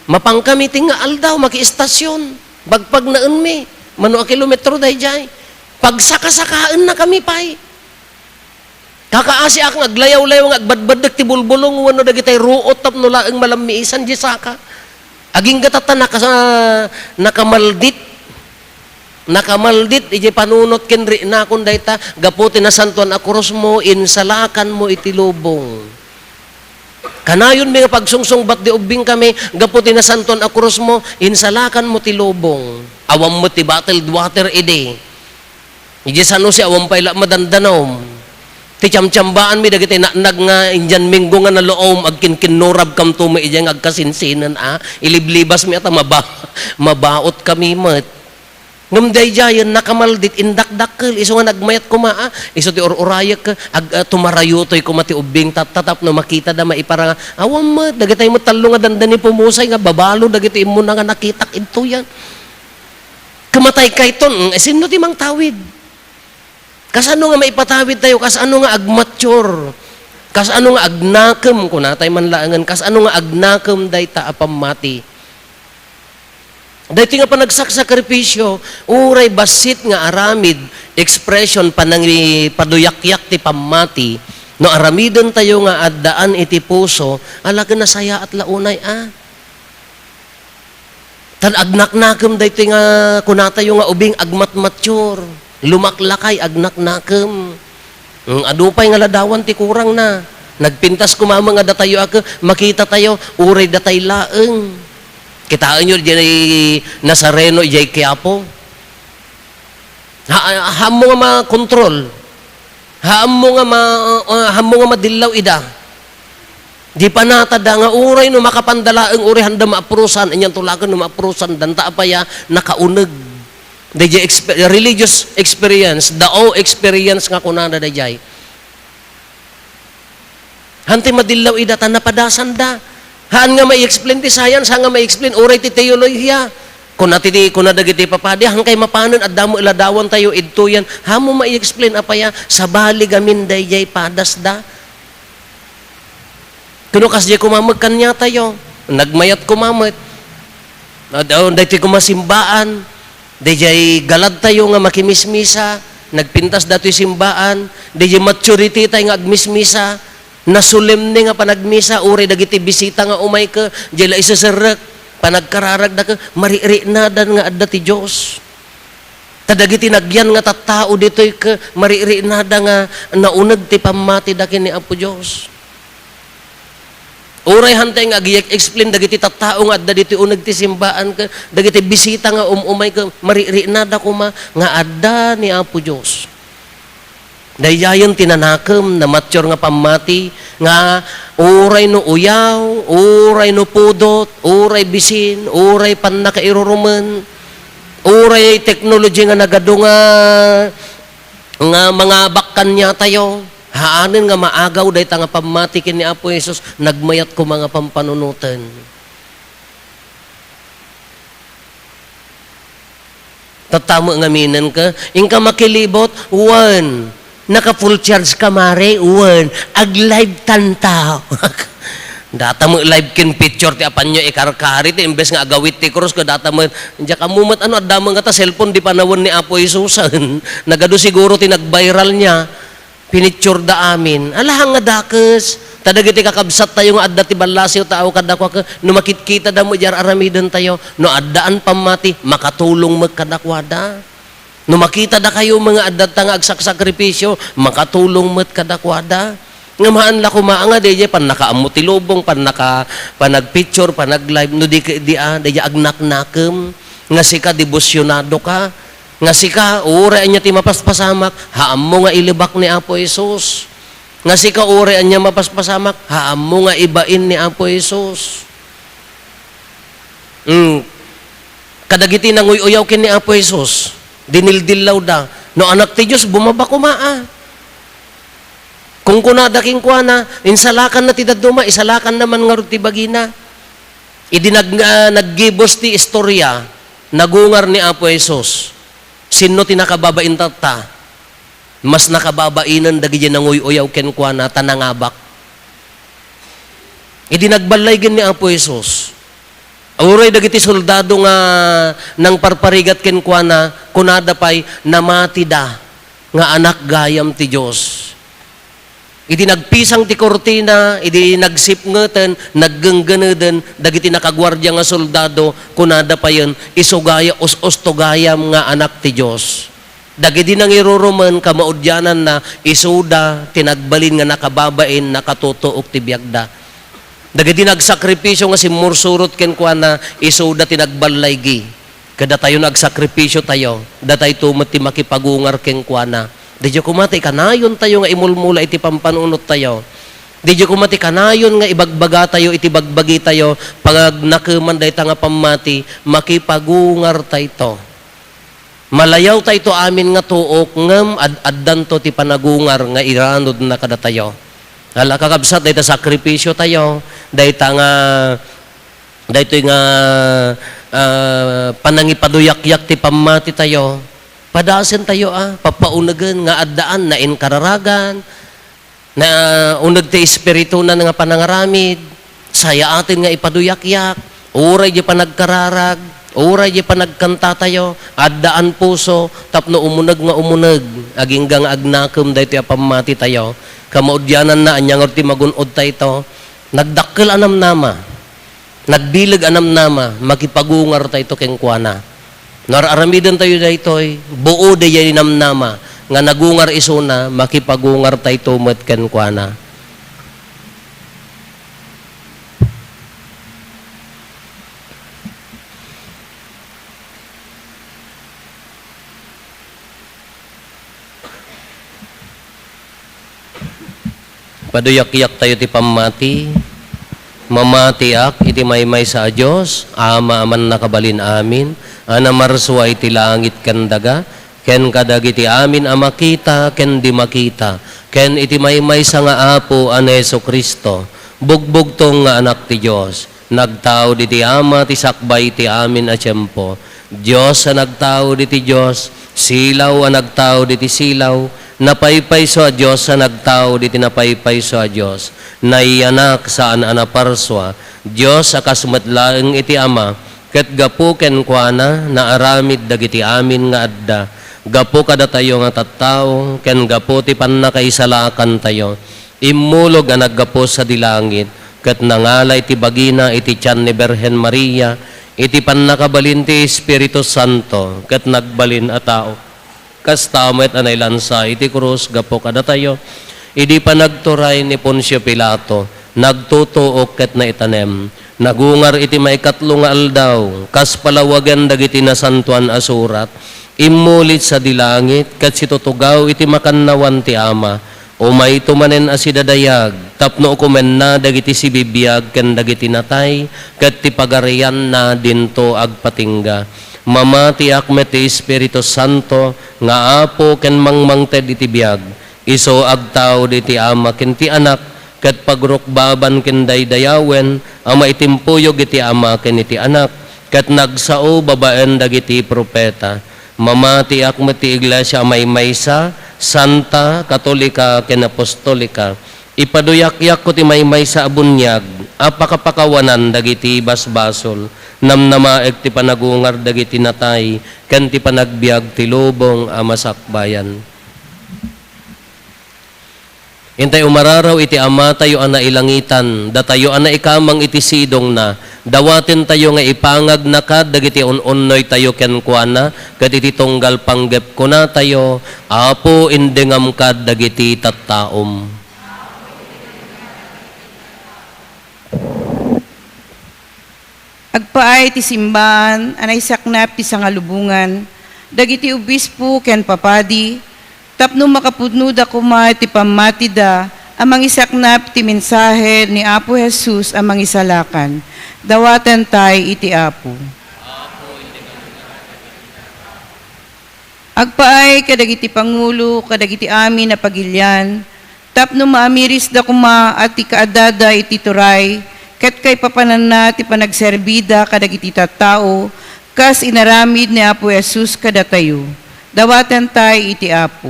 Mapan kami ti nga aldaw, makiistasyon. Pagpagnaenmi, mano a kilometro daydiay. Pagsakasakaenna kami pay. Kakaasiak nga aglayawlayaw nga agbadbaddek ti bulbulong wenno dagitay ruot tapno laeng malammiisan diay saka. Agingga tatta naka-, nakamaldit. Nakamaldit idiay panunot ken riknakon dayta, gapu ti nasantoan a krusmo, insalakanmo iti lubong. Kanayonmi nga pagsungsungbat ti ubbingkami gapu ti nasantoan a krusmo, insalakanmo ti lubong. Awan met ti bottled water idi. Idiay San Jose, awan pay la madandanom. Ti tiyamtiyambaanmi dagiti natnag nga Indian Minggo nga nalaom, agkinkinnurabkamto met idiay nga agkasinsinna, a, iliblibasmi a ta maba-, mabaotkami met. Ngem daydiayen, nakamaldit, indakdakkel, isu nga nagmayat koma, a, isu ti ur-urayek, ag-, a, tumarayotoy koma ti ubbing, tat-, tapno makitada, maiparanga, awan met, dagitay met tallo nga dandani pumusay nga babalo dagiti immuna nga nakitak idtoyan. Ket matay kayton, mm, sinno ti mangtawid? Kasano nga maipatawid tayo? Kasano nga agmature? Kasano nga agnakem? Kunatay man laengen, kasano nga agnakem dayta a pammati? Daytoy nga panagsakripisyo, uray bassit nga aramid, expression, panangipaduyakyak ti pammati, no aramiden tayo nga addaan iti puso, ala ken nasayaat la unay a. Tan agnaknakem daytoy nga kunatayo nga ubing, agmatmature, lumaklakay, agnaknakem. Mm, adu pay nga ladawan ti kurangna. Nagpintas koma met nga datayo a ke-, makita tayo, uray datay laeng. Kitaenyo diay Nazareno, diay Quiapo. Ha, ha-, haammo nga makontrol. Haammo nga ma-, ah, haammo nga madillaw ida. Di panatada nga uray no makapanda laeng, uray handa maapurosan, anian to laeng no maapurosan, danta apaya nakauneg. Daydiay expe-, religious experience, the awe experience nga kunana daydiay. Hantay madillaw ida ta napadasanda. Haan nga mai-explain ti science, haan nga mai-explain uray ti teolohiya. Kuna ti, kuna dagiti papadi, "Hankay mapanen, adda met ladawan tayo idtoyan." Haanmo mai-explain apaya, sabali gamin daydiay padasda. Kuno kasdiay koma met kaniatayo, nagmayat koma met. Ad-, oh, daytoy koma simbaan, daydiay galadtayo nga makimismisa, nagpintas datoy simbaan, daydiay maturity tayo nga agmismisa, nasolemne nga panagmisa, uray dagiti bisita nga umay ke, diay la iseserrek, panagkararagda ke, maririinadan nga adda ti Dios. Ta dagiti nagyan nga tattao ditoy ke, maririinada nga nauneg ti pammatida ken ni Apo Dios. Uray hantay nga agi-explain dagiti tattao nga adda ditoy uneg ti simbaan ke, dagiti bisita nga um-umay ke, maririinada koma nga adda ni Apo Dios. Daydiayen ti nanakem, namature nga pammati, nga uray no uyaw, uray no pudot, uray bisin, uray pannakairurumen, uray teknolohi nga nagadu nga, nga mangabak kaniatayo, haanen nga maagaw dayta nga pammati ken ni Apo Jesus, nagmayat koma nga pampanunoten. Tattamo ngaminen ka, inka makilibot, wen. Naka full charge ka, mare, wen. Ag-live tanta. Data mo live ken picture ti apanyo ikarkari, ti imbes nga agawit ti krus, ko data mo, diak ammo met ano, adda mo nga ta cellphone, di panawen ni Apo Jesus. Nagadu siguro ti nag-viral niya. Pinictureda amin. Alahang nga dakes. Ta dagiti kakabsattayo nga adda ti ballasiw tao kadakuada, no makitkitada met diay ar-aramidentayo, no addaan pammati, makatulong met kadakuada. No makitada kayo nga adda ta nga agsaksakripisyo, makatulong met kadakuada. Ngem haan la koma nga daydiay pannakaammo ti lubong, pannaka-, panagpicture, panag-live, no di, di, ah, daydiay agnaknakem. Nga sika, debosyonado ka. Nga sika, uray ania ti mapaspasamak, haammo nga ilibak ni Apo Jesus. Nga sika, uray ania mapaspasamak, haammo nga ibain ni Apo Jesus. Mm. Kadagiti nanguy-uyaw ken ni Apo Jesus, dinildillawda, "No Anak ti Dios, bumaba koma, a." Kunkunada kenkuana, insalakanna ti dadduma, isalakanna man ngarud ti bagina. Idi nag-, ah, naggibus ti istorya, nagungar ni Apo Jesus. Sinno ti nakababain tatta? Mas nakababainen dagiti nanguy-uyaw kenkuana ta nangabak. Idi nagballaygen ni Apo Jesus, uray dagiti soldado nga nangparparigat kenkuana, kunada pay, "Namatida nga anak gayam ti Dios." Idi nagpisang ti kurtina, idi nagsipngeten, naggenggeneden, dagiti nakaguardia nga soldado, kunada payen, "Isu gayam, us-usto gayam nga Anak ti Dios." Dagiti nangirurumen, kamaudiananna, isuda ti nagbalin nga nakababain, nakatutuok ti biagda. Dagiti nagsakripisio nga simmursurot kenkuana, isuda ti nagballaygi. Kadatayo nga agsakripisiotayo, datayto met ti makipagungar kenkuana. Didiay koma ti kanayontayo nga imulmula iti pampanunottayo. Didiay koma ti kanayon nga ibagbagatayo iti bagbagitayo, pagnakeman dayta nga pammati, makipagungartayto. Malayawtayto amin nga tuok, ngem ad-addanto ti panagungar nga iranudna kadatayo. Ala, kakabsat, dayta sakripisiotayo, dayta nga, daytoy nga, ah, panangipaduyakyak ti pammatitayo, padasentayo a, papaunegen nga addaan nainkararagan, nauneg ti Espirituna nga panangaramid, sayaaten nga ipaduyakyak, uray diay panagkararag, uray diay panagkantatayo, addaan puso, tapno umuneg nga umuneg, agingga nga agnakem daytoy a pammatitayo. Kamaudiananna, ania ngarud ti magun-odtayto? Nagdakkel a namnama. Nagbileg a namnama, makipagungartayto kenkuana. No ar-aramidentayo daytoy, buo diay namnama nga nagungar isuna, makipagungartayto met kenkuana. Paduyakyaktayo ti pammati. Mamatiak iti maymaysa a Dios, Ama a mannakabalin amin, a namarsua iti langit ken daga, ken kadagiti amin a makita ken di makita, ken iti maymaysa nga Apo a ni Jesu-Cristo, bugbugtong nga Anak ti Dios, nagtaud iti Ama ti sakbay ti amin a tiempo. Dios a nagtaud iti Dios, silaw a nagtaud iti silaw, napaypayso a Dios a nagtaud iti napaypayso a Dios, naiyanak saan a naparsua, Dios a kas met laeng iti Ama, ket gapu kenkuana naaramid dagiti amin nga adda. Gapu kadatayo nga tattao, ken gapu ti pannakaisalakantayo, immulog a naggapu sadi langit, ket nangala iti bagina iti tian ni Birhen Maria, iti pannakabalin ti Espiritu Santo, ket nagbalin a tao. Kasta met a nailansa iti krus gapu kadatayo, idi panagturay ni Poncio Pilato, nagtutuok ket naitanem. Nagungar iti maikatlo nga aldaw, kas palawagen dagiti Nasantoan a Surat, immuli sadi langit, ket situtugaw iti makannawan ti Ama. Umayto manen a sidadayag, tapno ukomenna dagiti sibibiag ken dagiti natay, ket ti pagarianna dinto agpatingga. Mamatiak met ti Espiritu Santo nga Apo ken mangmangted iti biag. Isu agtaud iti Ama ken ti Anak, ket pagrukbaban ken daydayawen a maitimpuyog iti Ama ken iti Anak, ket nagsao babaen dagiti profeta. Mamatiak met ti iglesia a maymaysa, santa, katolika, ken apostolika. Ipaduyakyakko ti maymaysa a buniag a pakapakawanan dagiti basbasol, namnamaek ti panagungar dagiti natay, ken ti panagbiag ti lubong a masakbayan. Intay umararaw iti Amatayo a nailangitan, datayo a naikamang iti sidongna, dawatentayo nga ipangagna kad dagiti un-unnoytayo kenkuana, ket iti tunggal panggep kunatayo, Apo, indengam kad dagiti tattaom. Agpaay ti simbaan a naisaknap ti sangalubongan dagiti obispo ken papadi, tapno makapudnoda koma iti pammatida a mangisaknap ti mensahe ni Apo Jesus a mangisalakan. Dawatentay iti Apo. Agpaay kadagiti pangulo, kadagiti amin a pagilian, tapno maamirisda koma a ti kaaddada iti turay, ket kaipapananna ti panagserbida kadagiti tattao, kas inaramid ni Apo Jesus kadatayo. Dawatentay iti Apo.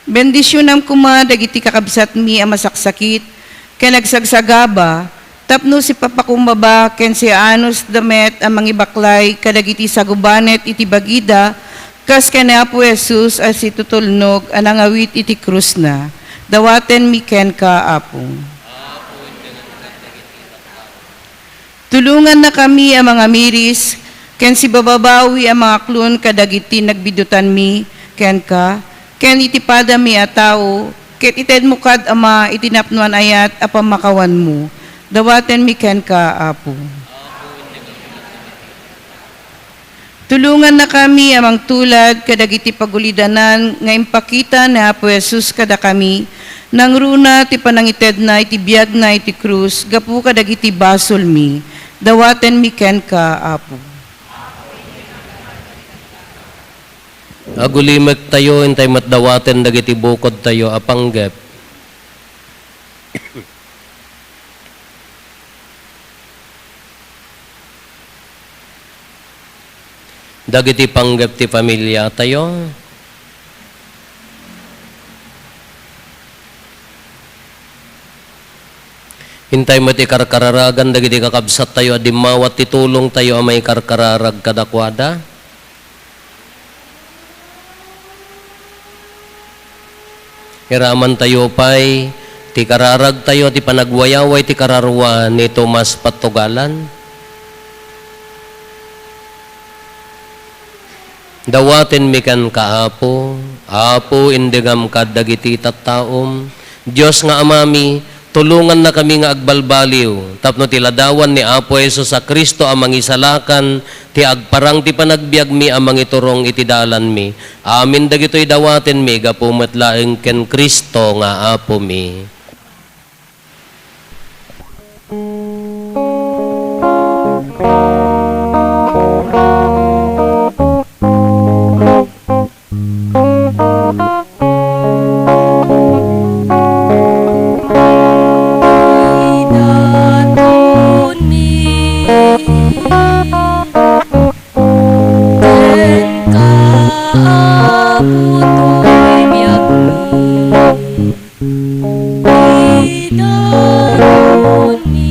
Bendisionam koma dagiti kakabsatmi a masaksakit ken agsagsagaba, tapno sipapakumbaba ken siaanusda met a mangibaklay kadagiti sagubanet iti bagida, kas ken ni Apo Jesus a situtulnog a nangawit iti krusna. Dawatenmi kenka, Apo. Tulongannakami a mangamiris ken sibababawi a mangaklon kadagiti nagbidutanmi kenka, ken iti padami a tao, Ket itedmo kad, Ama, iti napnoan ayat a pammakawanmo. Dawatenmi kenka, Apo. Tulongannakami a mangtulad kadagiti pagulidanan nga impakita ni Apo Jesus kadakami, nangruna ti panangitedna iti biagna iti krus gapu kadagiti basolmi. Dawatenmi kenka, Apo. Agulimektayo, intay met dawaten dagiti bukodtayo a panggep. Dagiti panggep ti familiatayo. Intay met ikarkararagan dagiti kakabsattayo a dimmawat ti tulongtayo a maikarkararag kadakuada. Iramantayo pay ti kararagtayo ti panagwayaway ti kararua ni Tomas Pattugalan. Dawatenmi kenka, Apo. Apo, indengam kad dagiti tattaom. Dios nga Amami, tulongannakami nga agbalbaliw tapno ti ladawan ni Apo Jesus a Cristo a Mangisalakan ti agparang ti panagbiagmi a mangiturong iti dalanmi. Amin dagitoy dawatenmi gapu met laeng ken Cristo nga Apomi. Idatonmi kenka, Apo, toy biagmi. Idatonmi.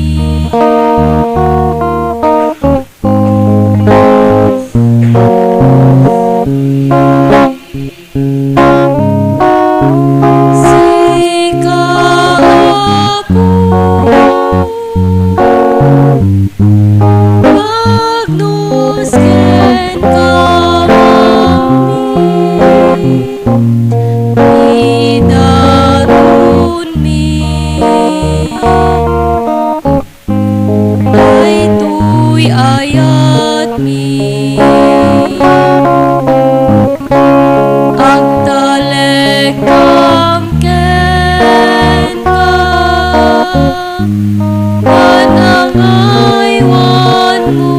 Sika, Apo, pagnos kenka, Amami, idatonmi. Daytoy ayatmi, agtalekkam kenka, panangaywanmo,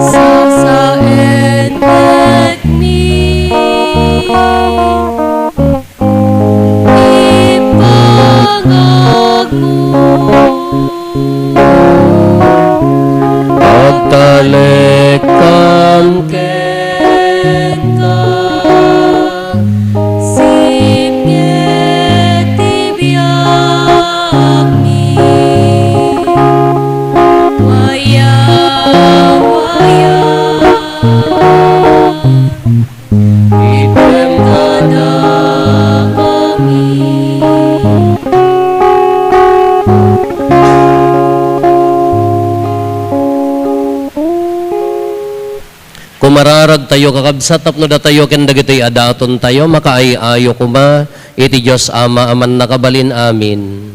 sasaendekmi. Ipangagmo. Agtalekkam kenka, sipnget ti biagmi. Waya, waya. Item kadakami. Kumararagtayo, kakabsat, tapno datayo ken dagitoy a datontayo makaay-ayo koma iti Dios Ama a Mannakabalin. Amin.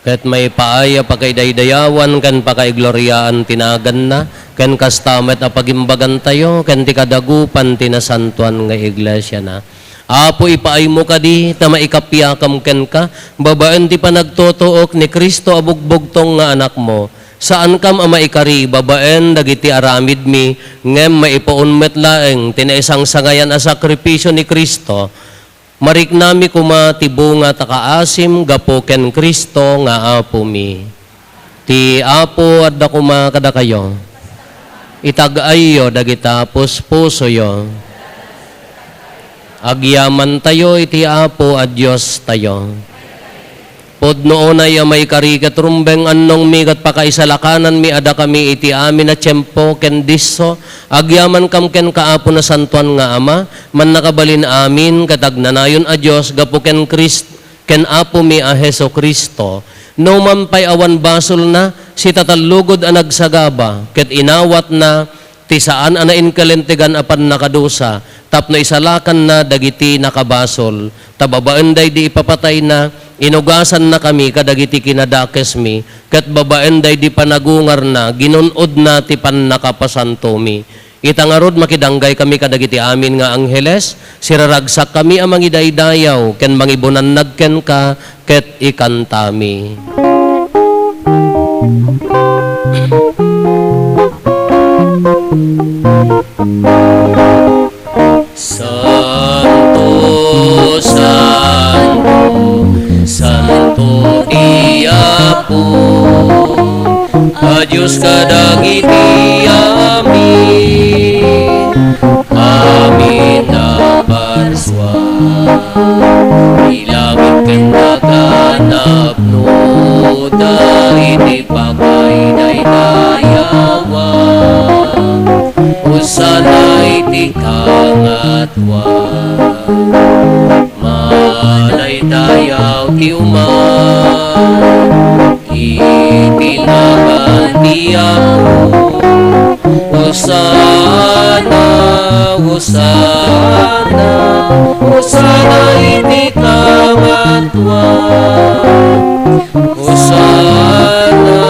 Ket maipaay a pakaidaydayawan ken pakaigloriaan ti naganna, ken kasta met a pagimbagantayo ken ti kadagupan ti nasantoan nga iglesiana. Apo, ipaaymo kadi ta maikapiakam kenka babaen ti panagtutuok ni Cristo a bugbugtong nga Anakmo. Saankam a maikari babaen dagiti aramidmi, ngem maipuon met laeng ti naisangsangayan a sakripisio ni Cristo. Mariknami koma ti bunga ta kaasim gapu ken Cristo nga Apomi. Ti Apo adda koma kadakayo. Itag-ayyo dagita puspusoyo. Agyamantayo iti Apo a Diostayo. Pudno unay a maikari ket rumbeng annongmi ket pakaisalakananmi a dakami iti amin a tiempo ken disso, agyamankam kenka, Apo Nasantoan nga Ama, Mannakabalin-amin ket agnanayon a Dios, gapu ken Crist-, ken Apomi a Jesu-Cristo. No man pay awan basolna, sitatallugod a nagsagaba, ket inawatna, ti saan a nainkalintegan a pannakadusa tapno isalakanna dagiti nakabasol. Ta babaen daydi ipapatayna, inugannakami kadagiti kinadakesmi, ket babaen daydi panagungarna, ginun-odna ti pannakapasantomi. Ita ngarud, makidanggay kami kadagiti amin nga angheles, siraragsak kami a mangidaydayaw ken mangibunannag kenka, ket ikantami. Santo, santo, santo ti Apo a Dios kadagiti amin, amin a parsua. Ti langit ken daga napnoda iti pagdaydayawan. Hosanna iti kangatoan. Madaydayaw ti uman iti nagan ti Apo. Hosanna, Hosanna, Hosanna iti kangatoan. Hosanna,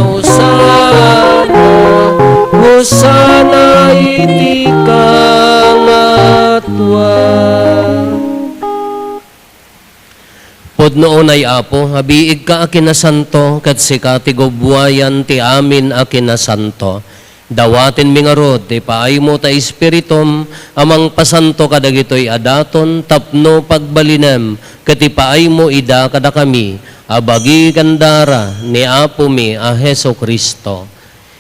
Hosanna, Hosanna iti kangatoan. Pudno unay, Apo, a biigka a kinasanto, ket sika ti gubbuayan ti amin a kinasanto. Dawatenmi ngarud ti ipaaymo ta Espiritum a mangpasanto kadagitoy a daton tapno pagbalinem ket ipaaymo ida kadakami a bagi ken dara ni Apomi a Jesu-Cristo.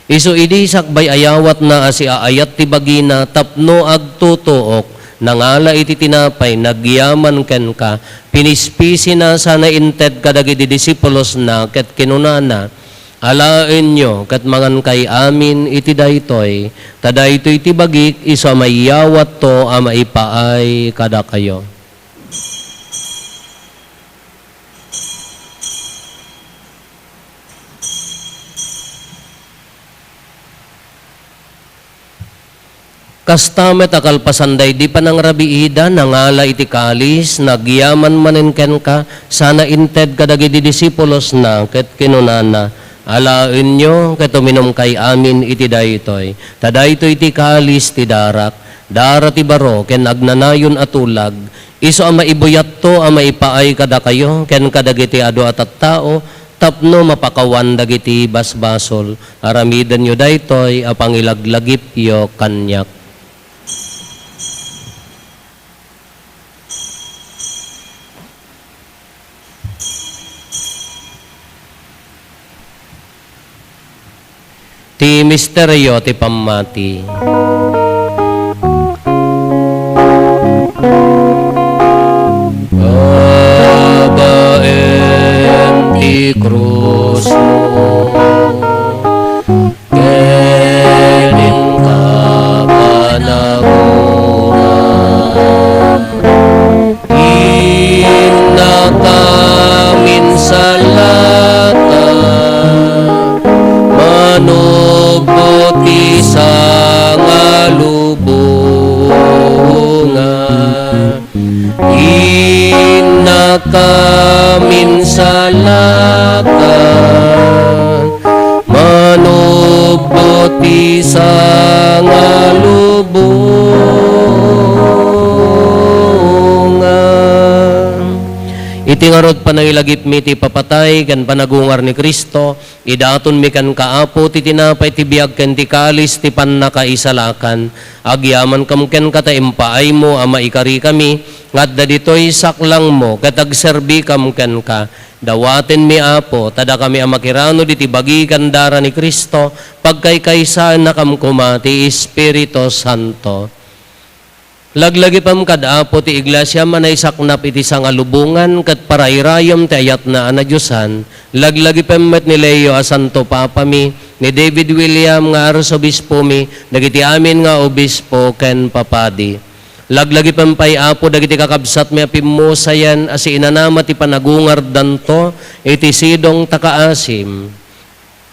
Isu idi sakbay a yawatna a siaayat ti bagina tapno agtutuok, nangala iti tinapay, nagyaman kenka, pinispisina sana inted kadagiti disipulosna ket kinunana, "Alaenyo ket mangankay amin iti daytoy, ta daytoy ti bagik isu a maiyawatto a maipaay kadakayo." Kasta met a kalpasan daydi panangrabiida, nangala iti kalis, nagyaman manen kenka, sana inted kadagiti disipulosna, ket kinunana, "Alaenyo ket uminumkay amin iti daytoy, ta daytoy ti kalis ti darak, dara ti baro ken agnanayon a tulag, isu a maibuyatto a maipaay kadakayo ken kadagiti adu a tattao, tapno mapakawan dagiti basbasol. Aramidenyo daytoy a pangilaglagipyo kaniak." Ti misterio ti pammati. Babaen ti krusmo, ken inka panagungar. Innaka minsalaka, manubbo ti sangalubongan. Innaka minsalaka, manubbo ti sangalubongan. Iti ngarud, panangilagipmi ti ipapatay ken panagungar ni Cristo, idatonmi kenka, Apo, ti tinapay ti biag ken ti kalis ti pannakaisalakan. Agyamankam kenka ta impaaymo a maikarikami nga adda ditoy saklangmo ket agserbikam kenka. Dawatenmi, Apo, ta dakami a makiranud iti bagi ken dara ni Cristo, pagkaykaysaennakam koma ti Espiritu Santo. Laglagipem kad Apo ti Iglesiam a naisaknap iti sangalubongan ket parairayem ti ayatna a nadiosan. Laglagipem met ni Leo a Santo Papami, ni David William nga Arsobispomi, dagiti amin nga obispo ken papadi. Laglagipem pay, Apo, dagiti kakabsatmi a pimmusayen a siinanama ti panagungardanto iti sidong ta kaasim.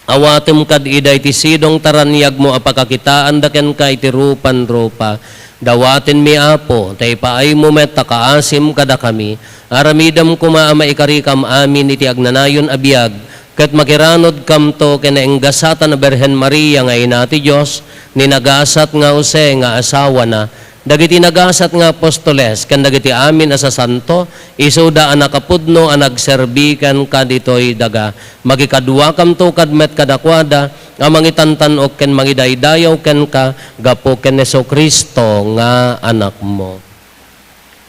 Awatem kad ida iti sidong taraniagmo a pakakitaanda kenka iti rupan rupa. Dawatenmi, Apo, ta ipaaymo met ta kaasim kadakami. Aramidem koma a maikarikam amin iti agnanayon a biag, ket makiranudkamto ken naenggasatan a Birhen Maria nga Ina ti Dios, ni nagasat nga Jose nga asawana, dagiti nagasat nga apostoles, ken dagiti amin a sasanto, isuda a nakapudno a nagserbi kenka ditoy daga. Makikaduakamto kad met kadakuada a mangitantan-ok ken mangidaydayaw kenka gapu ken Jesu-Cristo nga Anakmo.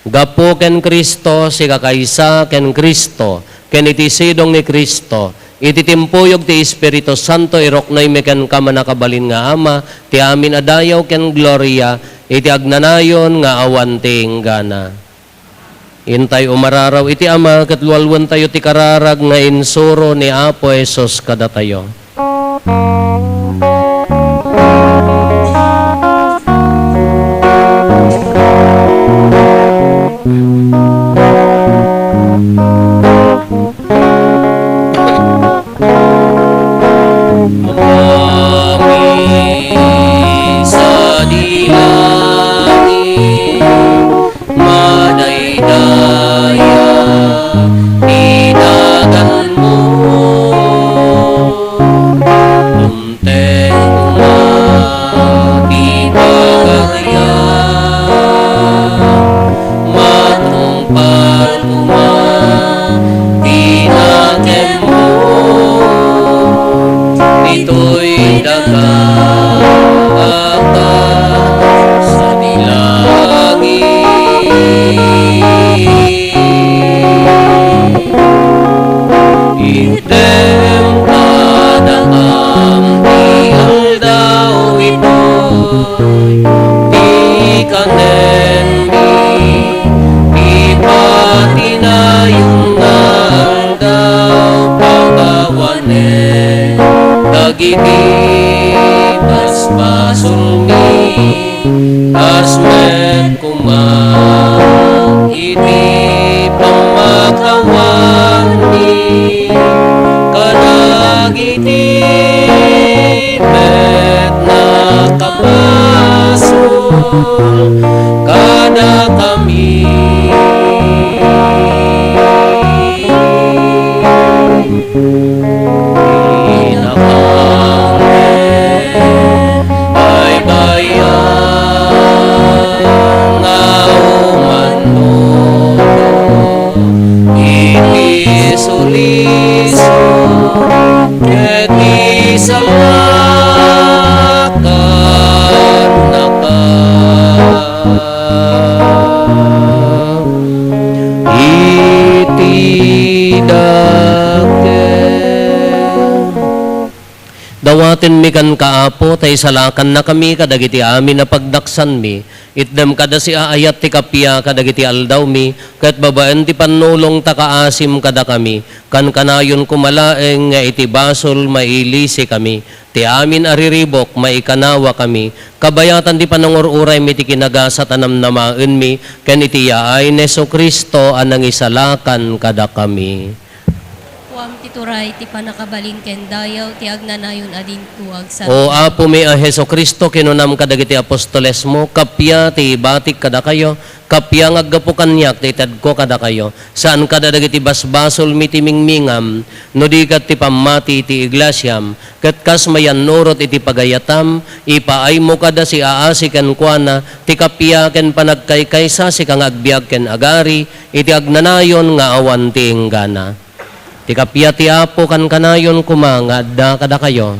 Gapu ken Cristo, sikakaysa ken Cristo, ken iti sidong ni Cristo, iti timpuyog ti Espiritu Santo, iruknoymi kenka, mannakabalin nga Ama, ti amin a dayaw ken gloria iti agnanayon nga awan ti inggana. Intay umararaw iti Ama ket lualuentayo ti kararag nga insuro ni Apo Jesus kadatayo. Amin. Sadi langit, madaydaya ti naganmo. Dumteng koma ti pagarian, matungpal koma ti natemo. Ditoy daga, sadi langit. Item kadakam ti aldaw itoy, ti kanenmi, ti patinayon nga aldaw, pakawanen dagiti basbasolmi, kas met koma iti pammakawanmi kadagiti met nakabasol kadakami. Pinakanen, baybay-an nga umanto iti sulisog ket isalakan naka iti dakes. Dawatenmi kenka, Apo, ta isalakannakami kadagiti amin a pagdaksanmi. Itdem kada siaayat ti kappia kadagiti aldawmi, ket babaen ti pannulong ta kaasim kadakami. Kankanayon koma laeng nga iti basol mailisikami. Ti amin a riribuk, maikanawakami, kabayatan ti panangur-uraymi ti kinagasat a namnamaenmi, ken iti yaay ni Jesu-Cristo a Nangisalakan kadakami. Kuam ti turay, ti pannakabalin ken dayaw, ti agnanayon a dinto agsarita. O Apomi a Jesu-Cristo, kinunam kadagiti apostolesmo, kappia ti ibatik kadakayo, kappia nga aggapu kaniak ti itedko kadakayo. Saan kada dagiti basbasolmi ti mingmingam, no di ket ti pammati ti iglesiam, ket kas mayannurot iti pagayatam, ipaaymo kada siaasi kenkuana ti kappia ken panagkaykaysa, sika nga agbiag ken agari iti agnanayon nga awan ti inggana. Ti kappia ti Apo kankanayon koma nga adda kadakayo.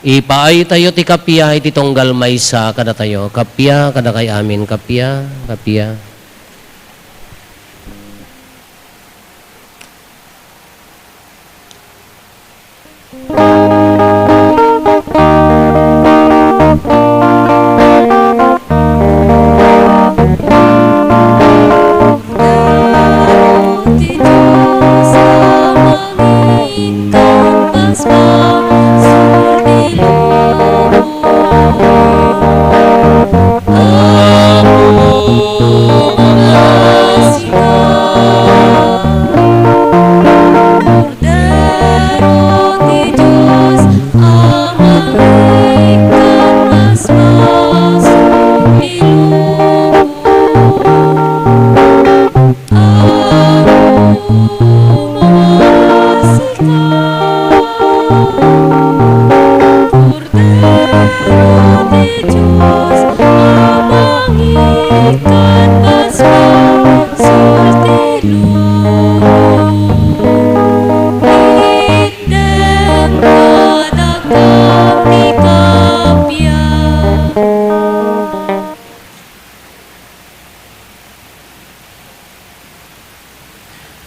Ipaaytayo ti kappia iti tunggal maysa kadatayo. Kappia kadakay amin, kappia, kappia. Kordero ti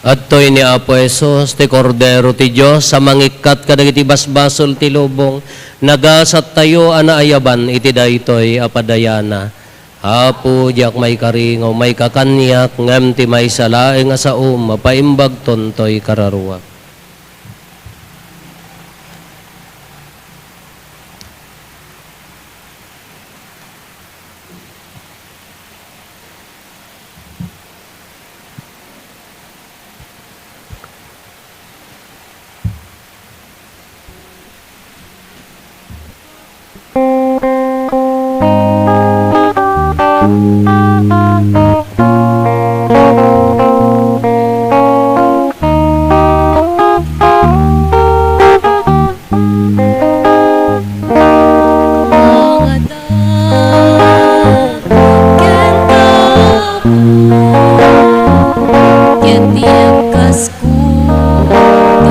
Adtoy ni Apo Jesus, ti Kordero ti Dios a mangikkat kadagiti basbasol ti lubong. Nagasattayo a naayaban iti daytoy a padayana. Apo, diak maikari nga umayka kaniak, ngem ti maysa laeng a saom, mapaimbagton toy kararuak. Ket ti kasko,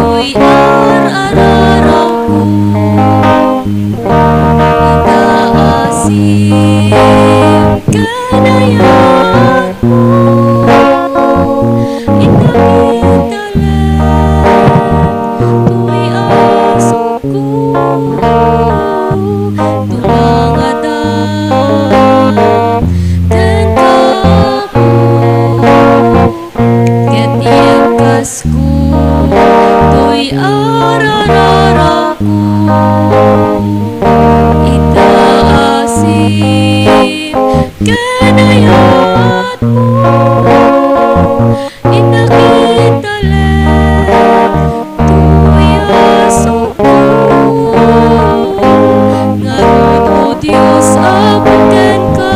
toy ar-ararawko, ita a sip-, kanayatmo, ita ket talek, toy aso Tumangada kenka, Apo, ket iyagasko toy ar-ararawko. Ita a sip-, kanayatmo, Inakit talek toy asokko. Ngarud, O Dios, Apo, kenka,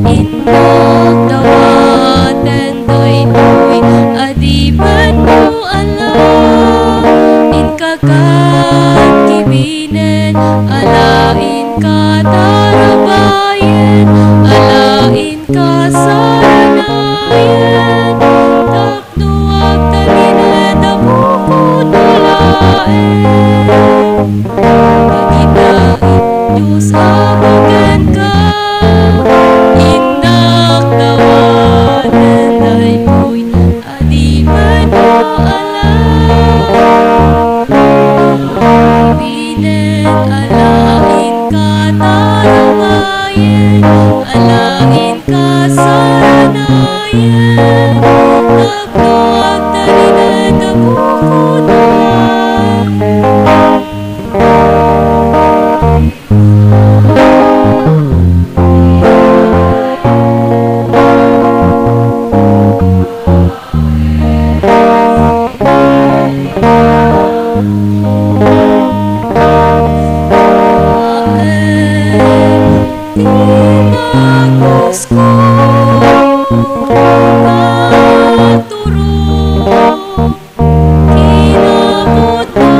innak dawaten daytoy adipenmo a laeng. Inka ket kibinen a laeng katarabayen, a laeng kasaranayen, tapno agtalinaed a bukod a laeng. Dagita, Dios, Apo, kenka, innak dawaten daytoy adipenmo a laeng. Binen a laeng katarabayen, a laeng kasaranayen, tapno agtalinaed a bukod a laeng. Kinabutmo,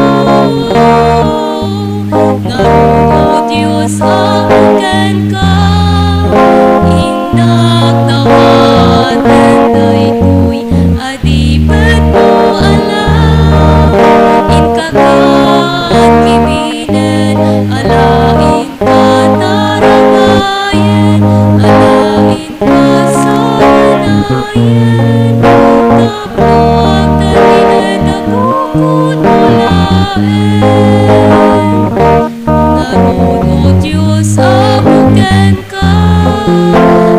ngarud, O Dios, Apo, kenka, innak dawaten daytoy adipenmo a laeng. Inka ket kibinen a laeng katarabayen, a laeng kasaranayen, tapno agtalinaed a bukod a laeng. Ngarud, O Dios, Apo, kenka,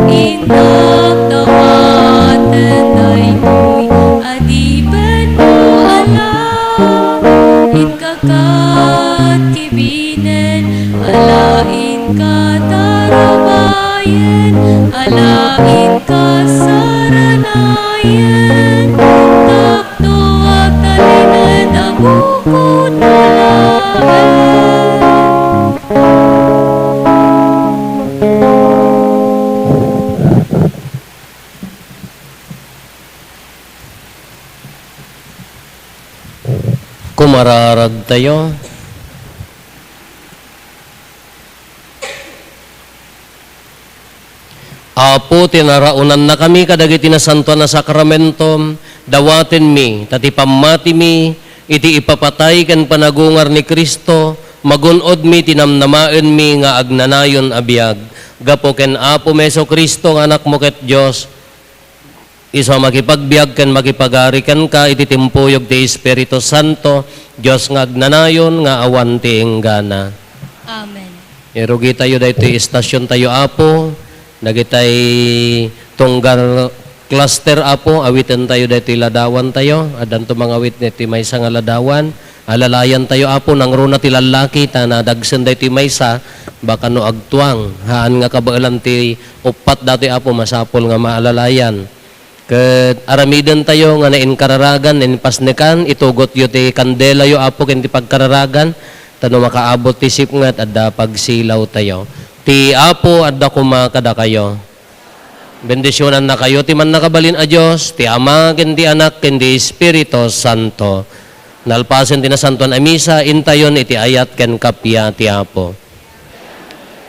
innak dawaten daytoy adipenmo a laeng. Inka ket kibinen a laeng katarabayen, a laeng kasaranayen, tapno agtalinaed a bukod a laeng. Kumararagtayo. Apo, ti naraonannakami kadagiti nasantoan a sakramento, dawatenmi, ta ti pammatimi iti ipapatay ken panagungar ni Cristo, magun-odmi ti namnamaenmi nga agnanayon a biag. Gapu ken Apomi Jesu-Cristo nga Anakmo ket Dios, Isu a makipagbiag ken makipagari kenka iti timpuyog ti Espiritu Santo, Dios nga agnanayon nga awan ti inggana. Amen. Irugitayo daytoy istasiontayo, Apo, dagitay tunggal cluster, Apo, awitentayo daytoy ladawantayo. Addanto mangawit daytoy maysa nga ladawan. Alalayantayo, Apo, nangruna ti lallaki, ta nadagsen daytoy maysa, baka no agtuang. Haan nga kabaelan ti uppat datoy, Apo, masapul nga maalalayan. Ket aramidentayo nga nainkararagan, nainpasnekan, itugotyo ti kandelayo, Apo, ken ti pagkararagan, ta no makaabot ti sipnget, adda pagsilawtayo. Ti Apo adda koma kadakayo. Bendisionannakayo ti Mannakabalin a Dios, ti Ama, ken ti Anak, ken ti Espiritu Santo. Nalpasen ti Nasantoan a Misa, intayon iti ayat ken kappia ti Apo.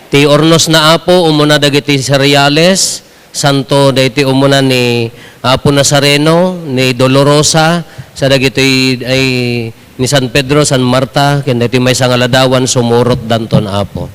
Ti urnosna, Apo, umuna dagiti sereales, santo daytoy umuna ni Apo Nazareno, ni Dolorosa, sa dagitoy ay ni San Pedro, San Marta, ken daytoy maysa nga ladawan, sumurotdanton, Apo.